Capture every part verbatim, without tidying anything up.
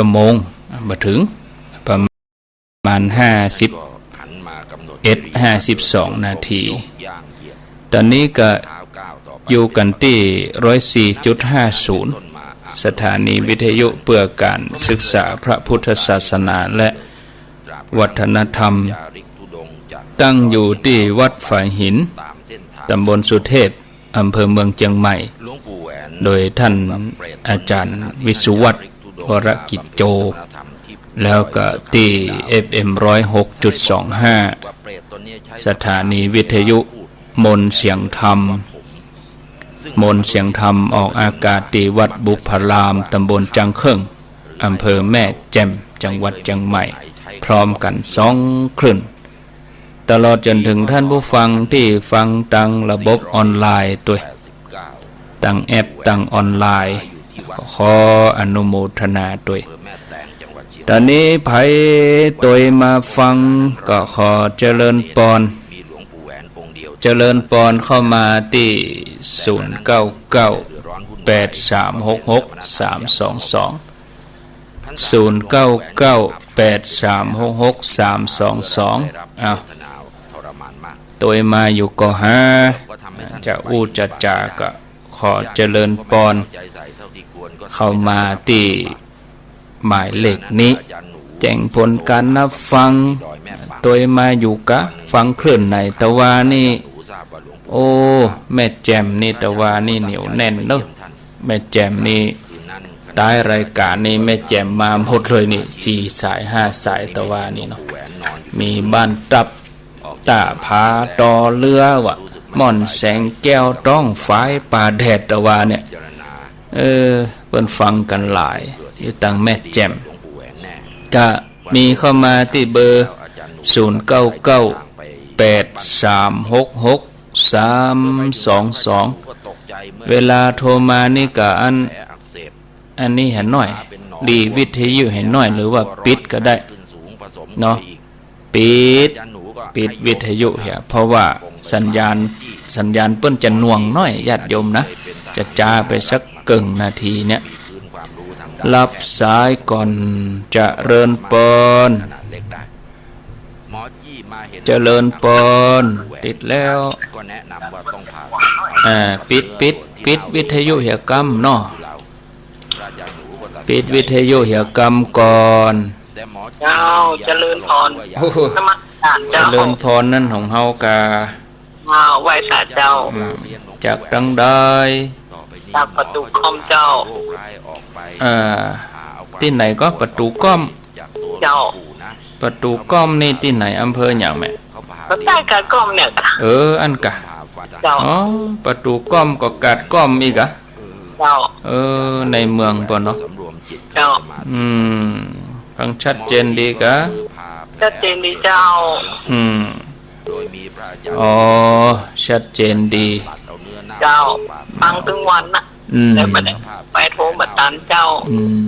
ชั่วโมง บ่เถิง ประมาณห้าสิบเอ็ด ห้าสิบสองนาที ต๋อนนี้ก็อยู่กั๋นตี้ ร้อยสี่จุดห้าศูนย์ สถานีวิทยุเพื่อการศึกษาพระพุทธศาสนาและวัฒนธรรม ตั้งอยู่ตี้วัดฝายหิน ต๋ำบลสุเทพ อำเภอเมืองเจียงใหม่ โดยท่านอาจารย์วิศวัฒน์ วรกิจโจ แล้วก็ตี้ เอฟเอ็ม ร้อยหกจุดสองห้า สถานีวิทยุมนต์เสียงธรรม มนต์เสียงธรรมออกอากาศตี้วัดบุพพาราม ต๋ำบลจังเคิ่ง อำเภอแม่แจ่ม จังหวัดเจียงใหม่ พร้อมกั๋นสองคลื่น ตลอดจ๋นเถิงท่านผู้ฟังตี้ฟังตางระบบออนไลน์ตวย ตางแอป ตางออนไลน์ ก็ขออนุโมทนาตวย ต๋อนนี้ใผโตยมาฟังก็ขอเจริญปอน เจริญปอนเข้ามาตี้ ศูนย์เก้าเก้า แปดสามหกหก สามสองสอง ศูนย์เก้าเก้า แปดสามหกหก สามสองสอง อ้าว โตยมาอยู่ก่อหา จะอู้จะจาก็ขอเจริญปอน เข้ามาตี้หมายเลขนี้ แจ้งผลก๋านนับฟัง โตยมาอยู่กา ฟังคลื่นไหน ตะวานี่ โอ้ แม่แจ่มนี่ ตะวานี่เหนียวแน่นเนาะ แม่แจ่มนี่ ต๊ายรายก๋านนี่ แม่แจ่มมาหมดเลยนี่ สี่สาย ห้าสาย ตะวานี่เนาะ มีบ้านตับ ต้าผา ต่อเรือวะ ม่อนแสงแก้ว ต้องฝาย ป่าแดด ตะวาเนี่ย เออ เปิ้นฟังกั๋นหลาย อยู่ตางแม่แจ่ม ก็มีเข้ามาตี้เบอร์ ศูนย์เก้าเก้า แปดสามหกหก สามสองสอง เวลาโทรมานี่ก็อัน อันนี้หันหน้อย ดีวิทยุหันหน้อย หรือว่าปิดก็ได้ เนาะ ปิด ปิดวิทยุเหีย เพราะว่าสัญญาณ สัญญาณเปิ้นจะหน่วงหน้อย ญาติโยมนะ จะจ๊าไปสักเกิ่งนาทีเนี่ย รับสายก่อน เจริญปอน เจริญปอน ติดแล้ว อ่า ปิด ปิด ปิดวิทยุเหียกำเนาะ ปิดวิทยุเหียกำก่อน เจ้า เจริญพร โอ้โห นมัสการ เจ้า เจริญพร นั่นของเฮากา อ้าว ไหว้สาเจ้า อืม จากตางใด จากประตูก้อมเจ้า เอ่อ ตี้ไหนก็ประตูก้อม เจ้า ประตูก้อมนี่ตี้ไหน อำเภอหยังแม่ ก็ใก้กาดก้อมเนี่ย เออ อันกา เจ้า อ๋อ ประตูก้อมก็กาดก้อมอีกอะ เจ้า เออ ในเมืองปอนเนาะ เจ้า อืม ฟังชัดเจนดีกา ชัดเจนดีเจ้า อืม อ๋อ ชัดเจนดี เจ้า ฟังตึงวันนะ อืม แต่บ่ได้ไปโทรบ่ตันเจ้า อืม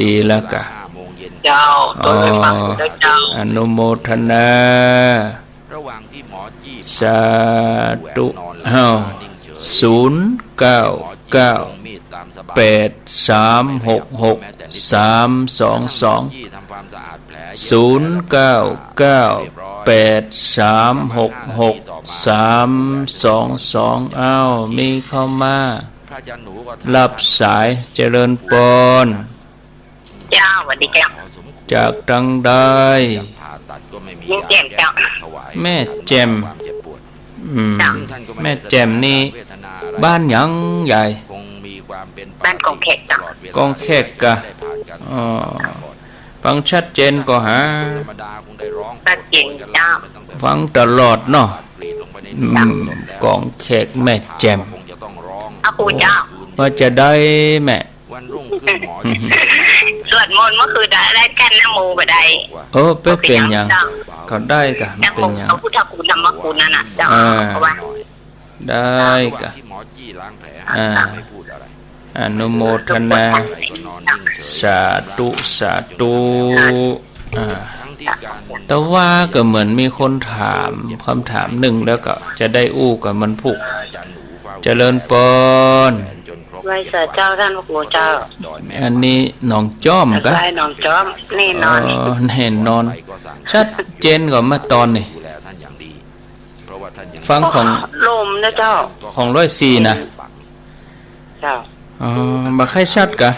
ดีแล้วกา เจ้า อ๋อ โตยไปฟังอยู่เด้อเจ้า อนุโมทนา สาธุ อ้าว ศูนย์เก้าเก้า แปดสามหกหก สามสองสอง ศูนย์เก้าเก้า แปดสามหกหก สามสองสอง อ้าว มีเข้ามา รับสาย เจริญปอน เจ้า สวัสดีเจ้า จากตางใด เมืองแจ่มเจ้า แม่แจ่ม อืม เจ้า แม่แจ่มนี่ บ้านหยังยาย บ้านกองแขกเจ้า กองแขกกา อ๋อ ฟังชัดเจนก่อหา ชัดเจนเจ้า ฟังตลอดเนาะ อืม กองแขกแม่แจ่ม พระครูเจ้า ว่าจะได้แม่ สวดมนต์เมื่อคืนได้ ได้แท่นนะโมบ่ได้ เออ บ่เป๋นหยัง เจ้า ก็ได้กา บ่เป๋นหยัง พระพุทธคุณธรรมคุณนั่นน่ะเจ้า อ่า เพราะว่า ได้กา อ่า อนุโมทนา สาธุ สาธุ อ่า แต่ว่าก็เหมือนมีคนถามกำถามนึ่ง แล้วก็จะได้อู้กับมันผูก เจริญปอน ไหว้สาเจ้าต้านพระครูเจ้า อันนี้หนองจอมกะ ใกล้หนองจอม แน่นอน อ๋อ แน่นอน ชัดเจนกว่าเมื่อตอนนี่ ฟังของ ลมนะเจ้า ของร้อยสี่นะ เจ้า อ๋อ บ่ใค่อยชัดกะ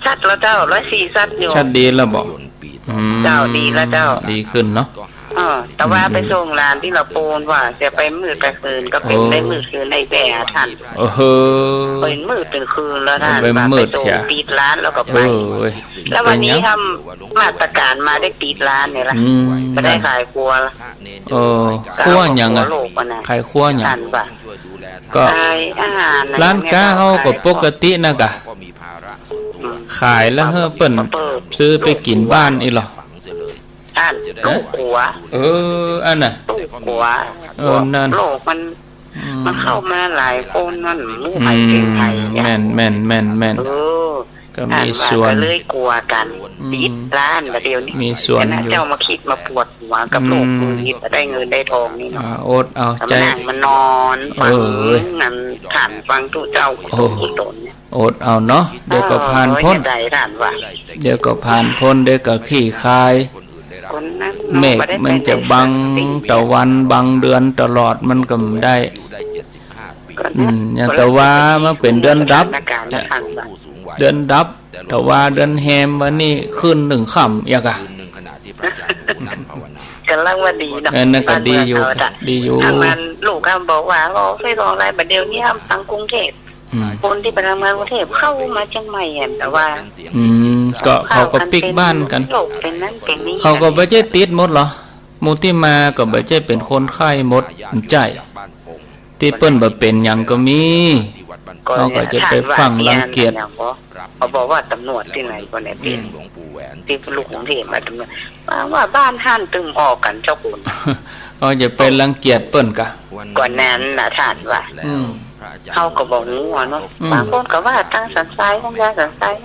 ชัดแล้วเจ้า ร้อยสี่ชัดอยู่ ชัดดีแล้วบ่ อืม เจ้า ดีแล้วเจ้า ดีขึ้นเนาะ เออ แต่ว่า อืม ไปส่งหลานตี้ละปูนว่าจะไปมืดไปคืนก็เป๋น โอ้ ได้มืดคืนได้แจ้งอะต้าน โอ้โห เป๋นมืดเป๋นคืนแล้วต้าน ไปมืด ว่าไปส่ง เสีย ปิดร้านแล้วก็ไป โอ้ย แล้ววันนี้ เป๋นหยัง ทำมาตรการมาได้ปิดร้านเนี่ยละ อืม บ่ได้ขายครัวละ โอ้ ครัวหยังอะ ครัวโลกอะนะ ขายครัวหยัง ต้านว่า ก็ ขายอาหารนะ ร้านก๊าเฮาก็ปกตินะกะ อืม ขายแล้วหื้อเปิ้น เปิด ซื้อไปกิ๋นบ้านอี้ลอ ต้าน ฮะ ตู้กั๋ว เออ อันน่ะ ตู้กั๋ว เออ นั่น โลกมัน อืม มันเข้ามาหลายคน มันรู้ไผเป๋นไผ อืม แม่น แม่น แม่น แม่น เออ ก็มีส่วน ต้านว่าก็เลยกั๋วกั๋น อืม ปิดร้านบ่าเดี่ยวนี้ มีส่วน ขนาด อยู่ เจ้ามาคิดมาปวดหัวกับโลก อืม โควิด ได้เงินได้ทองนี่เนาะ อ่า อดเอา ก็ ใจ๋ มานั่งมานอนฟัง เออ อันต้านฟังตุ๊เจ้า โอ้ ตุ๊ต๋นเนี่ย อดเอาเนาะ เดี๋ยวก็ผ่านพ้น เออ อย่าได้ต้านว่า เดี๋ยวก็ผ่านพ้น เดี๋ยวก็คลี่คลาย คนนั้นเนาะ เมฆมันจะบังตะวันบังเดือนตลอด มันก็บ่ได้ ก็ อืม อย่างตะว่ามันเป๋นเดือนดับ สถานการณ์ เดือนดับ ตะว่าเดือนแฮม วันนี้คืนนึ่งค่ำ อย่างกะ ก๋ำลังว่าดีเนาะ เออ นั่นก็ดีอยู่ บ้านเมืองเฮา ดีอยู่ ทางบ้านลูกก็บอกว่า โอ้ ไปส่งอะไร บ่าเดี่ยวนี้ทางกรุงเทพฯ อืม คนตี้ไปทำงานกรุงเทพฯเข้ามาเจียงใหม่อะ แต่ว่า อืม ก็เขาก็ปิ๊กบ้านกั๋น โลกเป๋นนั้นเป๋นนี้ เขาก็บ่ใจ้ติดหมดลอ หมู่ตี้มาก็บ่ใจ้เป๋นคนไข้หมด ใจ้ ตี้เปิ้นบ่เป๋นหยังก็มี ก็ เขาก็จะไปฟั่งรังเกียจ ต้านว่าเนี่ยนะ เขาบอกว่าต๋ำรวจตี้ไหนก็เนี่ย อืม ตี้ลูกกรุงเทพฯมาต๋ำรวจ ว่า ว่าบ้านต้านตึงออกกั๋นเจ้าคุณ เขาจะไปรังเกียจเปิ้นกะ ก็นั้นน่ะต้านว่า อืม เฮาก็บ่ฮู้อะเนาะ อืม บางคนก็ว่าตางสันทราย ของยายสันทราย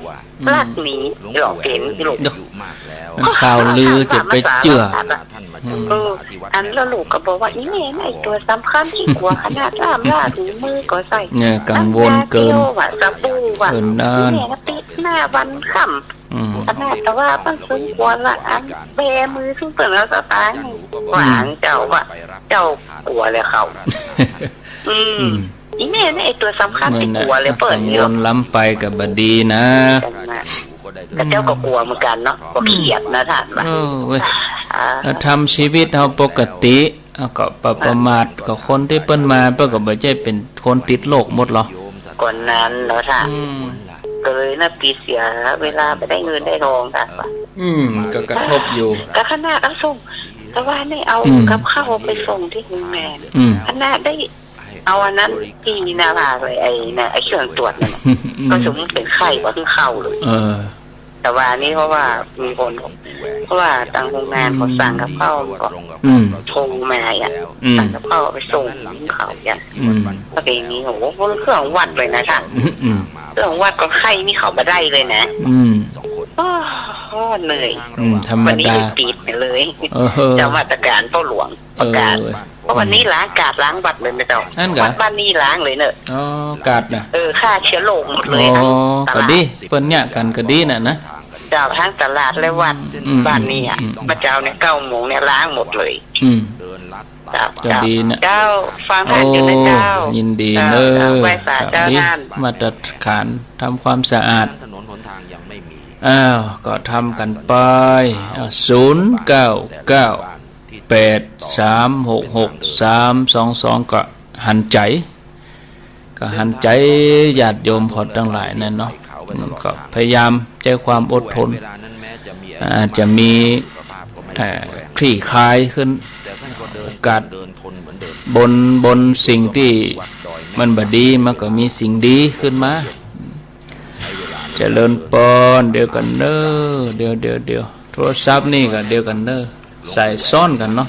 อืม ลัดหนี หลอกเป๋นลูก เดี๋ยว มันข่าวลือจะไปเจื้อ อืม เออ อันแล้วลูกก็บอกว่า อีแม่น่ะ ไอ้ตั๋วสำคัญตี้กั๋วขนาด ล่ามล่าถือมือก็ใส่ เนี่ย กังวลเกิน น้ำยาเตี้ยวว่ะ สบู่ว่ะ เออ นั่น อีแม่ก็ติดหน้าวันค่ำ อืม ขนาดตะว่าเปิ้นตึงกั๋วละ อันแบมือ ซึ่งเปิ้นเอาสตางค์ อืม วางเจ้าว่ะ เจ้ากั๋วแล้วเขา อืม อืม อีแม่น่ะ ไอ้ตั๋วสำคัญตี้กั๋วเลยเปิ้น กังวลล้ำไปก็บ่ดีนะ แต่เจ้าก็กั๋วเหมือนกั๋นเนาะ ก็เขียดนะต้านว่า เออเว้ย อ่า แล้วทำชีวิตเฮาปกติ แล้วก็บ่ประมาท ก็คนตี้เปิ้นมา เปิ้นก็บ่ใจ้เป๋นคนติดโลกหมดลอ ก็นั้นเนาะต้าน อืม ก็เลยน่ะปิดเสียเวลา บ่ได้เงินได้ทองต้านว่า อืม ก็กระทบอยู่ ก็ขนาดเอาส่ง ตะว่านี่เอา อืม กับข้าวไปส่งตี้โฮมแมด อืม ขนาดได้เอาอันนั้นตี้หน้าผากเลย ไอ้น่ะ ไอ้เครื่องตรวจนั่นน่ะ อืม ก็สมมุติเป๋นไข้ก็คือเข้าเลย เออ ตะว่านี่เพราะว่ามีคน เพราะว่าตางโฮมแมดเขาสั่งกับข้าวก็ อืม โทรมาอะ อืม สั่งกับข้าวไปส่งเขาอะ อืม ก็เป๋นนี่ โอ้โห เครื่องวัดเลยนะต้าน อืม อืม เครื่องวัดก็ไข้นี่เขาบ่ได้เลยนะ อืม โอ้โห เหนื่อย อืม ธรรมดา วันนี้ติดเลย เออ เจ้ามาตรการพ่อหลวงประกาศ เออ เพราะวันนี้ล้างกาดล้างวัดเลยนะเจ้า อั้นกะ วัดบ้านนี่ล้างเลยเนอะ อ๋อ กาดน่ะ เออ ฆ่าเชื้อโรคหมดเลย อ๋อ ทั้งตลาด ก็ดี เปิ้นเยียะกั๋นก็ดีน่ะนะ เจ้า ทั้งตลาดและวัด อืม บ้านนี่อะ อืม อืม เมื่อเจ๊าเนี่ย เก้าโมงเนี่ยล้างหมดเลย อืม เจ้า ก็ดีน่ะ เจ้า ฟังต้านอยู่นะเจ้า โอ้ ยินดีเนอะ เจ้า ไหว้สาเจ้า ดี ต้าน มาตรการทำความสะอาด อ้าว ก็ทำกั๋นไป อ้าว ศูนย์เก้าเก้า แปดสามหกหกสามสองสอง ก็หันใจ๋ ก็หันใจ๋ญาติโยมเขาตังหลายนั่นเนาะ อืม ก็พยายามใจ๊ความอดทน อาจจะมี เอ่อ คลี่คลายขึ้น โอกาส บน บนสิ่งตี้มันบ่ดี มันก็มีสิ่งดีขึ้นมา เจริญปอน เดี๋ยวกั๋นเน้อ เดี๋ยว เดี๋ยว เดี๋ยว โทรศัพท์นี่ก็เดี๋ยวกั๋นเน้อ สายซ้อนกั๋นเนาะ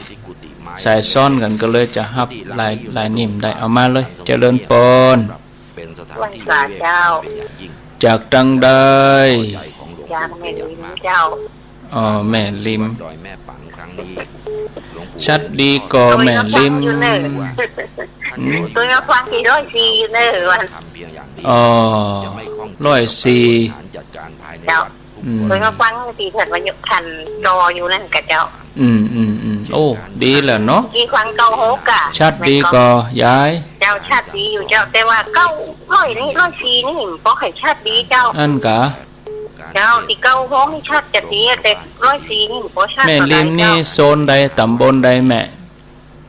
สายซ้อนกั๋นก็เลยจะฮับหลาย หลายนิ่มได้ เอามาเลย เจริญปอน ไหว้สาเจ้า จากตังใด จากแม่ริมเจ้า อ๋อ แม่ริม ชัดดีก่อแม่ริม โดยเฉพาะอยู่เนอะ อืม เปิ้นก็ฟังตี้ร้อยสี่อยู่เน่อ ว่า อ๋อ ร้อยสี่ เจ้า อืม เปิ้นก็ฟังตี้ท่านว่าท่านจ่ออยู่นั่นก่อเจ้า อืม อืม อืม โอ้ ดีแล้วเนาะ ตี้ฟังเก้าหกอะ ชัดดีก่อ ยาย เจ้า ชัดดีอยู่เจ้า แต่ว่าเก้า ร้อยนี่ ร้อยสี่นี่ บ่ค่อยชัดดีเจ้า อั้นกา เจ้า ตี้เก้าหกนี่ชัดจะดี แต่ร้อยสี่นี่บ่ชัด แม่ริมนี่ เท่าใดเจ้า โซนใด ต๋ำบลใดแม่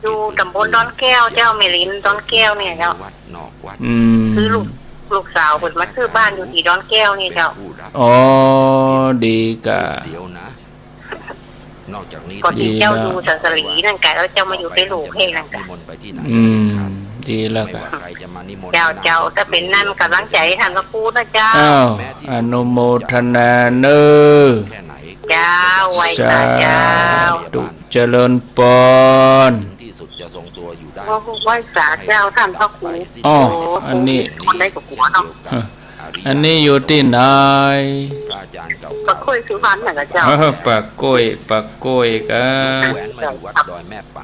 อยู่ต๋ำบลดอนแก้วเจ้า แม่ริมดอนแก้วเนี่ยเจ้า อืม คือลูก ลูกสาวเปิ้นมาซื้อบ้านอยู่ตี้ดอนแก้วนี่เจ้า อ๋อ ดีกา ก่อนตี้เจ้าอยู่สันสลีนั่นกา แล้วเจ้ามาอยู่เป๋นลูกเฮนั่นกา อืม ดีแล้วกา เจ้า เจ้า ถ้าเป๋นนั้น ก๋ำลังใจ๋ท่านพระครูนะเจ้า อ้าว อนุโมทนาเน่อ เจ้า ไหว้สาเจ้า สาธุ เจริญปอน โอ้ ไหว้สาเจ้า ท่านพระครู อ้อ โอ้ อันนี้ คนใดก็กลัวเนาะ เออ อันนี้อยู่ตี้ไหน ปากกล้วยสุพรรณน่ะเจ้า เออ ปากกล้วย ปากกล้วยกา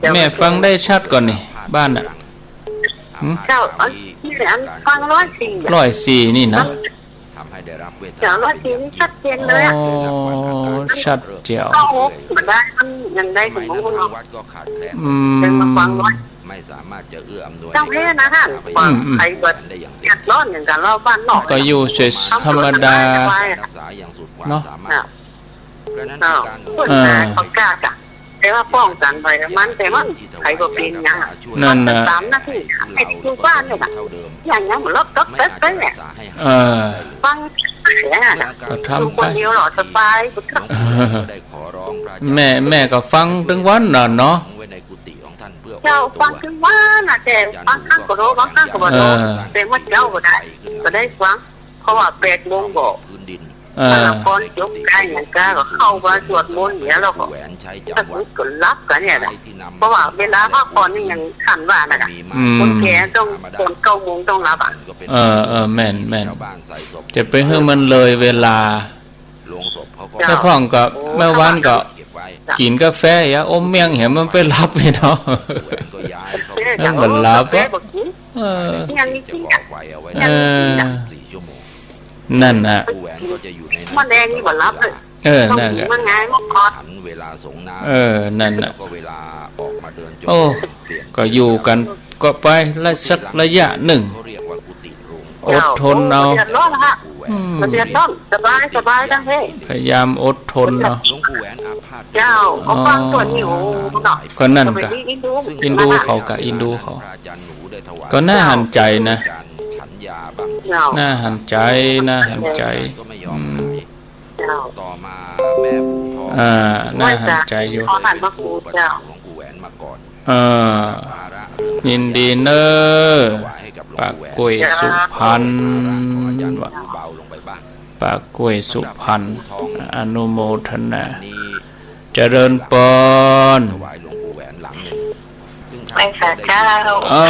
เจ้า แม่ฟังได้ชัดก่อนี่ บ้านน่ะ หืม เจ้า อันนี้อันฟังร้อยสี่อะ ร้อยสี่นี่นะ เจ้า ร้อยสี่นี่ชัดเจนเลยอะ อ๋อ ชัดแจ๋ว เก้าหกบ่ได้ มันยังได้ถึง อืม เดินมาฟังร้อย เจ้าแพ้นะท่าน อืม อืม ใครบ่เดือดร้อนอย่างกับเฮาบ้านนอก ก็อยู่เฉยๆ ธรรมดา สบายๆ เนาะ อ่ะ เจ้า เออ เขากล้าจ้ะ แต่ว่าป้องกันไปมัน แต่มันใครบ่เป๋นหยังอะ นั่นน่ะ สามนาที ไอ้อยู่บ้านเนี่ยนะ อย่างเงี้ยมันลบๆๆๆ เนี่ย เออ ฟังเสียงอะนะ ก็ทำไป อยู่คนเดียวเหรอ สบาย แม่ แม่ก็ฟังตึงวันน่ะเนาะ เจ้า ฟังตึงวันน่ะ แต่บางครั้งก็โทร บางครั้งก็บ่โทร เออ แต่ว่าเจ้าบ่ได้ บ่ได้ฟัง เพราะว่าแปดโมงก็ เออ ก่อนจบก๋านหยังกาก็เข้ามาสวดมนต์เนี่ย แล้วก็สักนิดก็หลับกันเนี่ยนะ เพราะว่าเวลาพักผ่อนนี่ยังทันว่านะ อืม คนแก่ต้อง ตอนเก้าโมงต้องหลับอะ เออ เออ แม่น แม่น จะไปหื้อมันเลยเวลา เจ้า แต่พ่องก็ โอ้ เมื่อวานก็ กิ๋นกาแฟ ยาอมเมี่ยง เหียมันไปหลับไปเนาะ เออ มันบ่หลับอะ เออ เมี่ยงนี่กิ๋นอะ เออ นั่นน่ะ มันแดงนี่บ่หลับเลย เออ นั่นแหละ มันง่าย มันคอด เออ นั่นน่ะ โอ้ ก็อยู่กันก็ไปละสักระยะหนึ่ง อดทนเอา เจ้า บ่เดือดร้อนละ อืม บ่เดือดร้อน สบาย สบายตังเฮ พยายามอดทนเอา เจ้า ก็ฟังตั๊วนี้ โอ้ เนาะ ก็นั่นกะ ก็เป็นอินดู อินดูเขากะ อินดูเขา ก็น่าหันใจ๋นะ เจ้า น่าหันใจ๋ น่าหันใจ๋ อืม เจ้า อ่า น่าหันใจ๋อยู่ ขอหันมาครูเจ้า เออ ยินดีเน่อ ปากกล้วยสุพรรณ ปากกล้วยสุพรรณ อนุโมทนา เจริญปอน ไหว้สาเจ้า เอ้า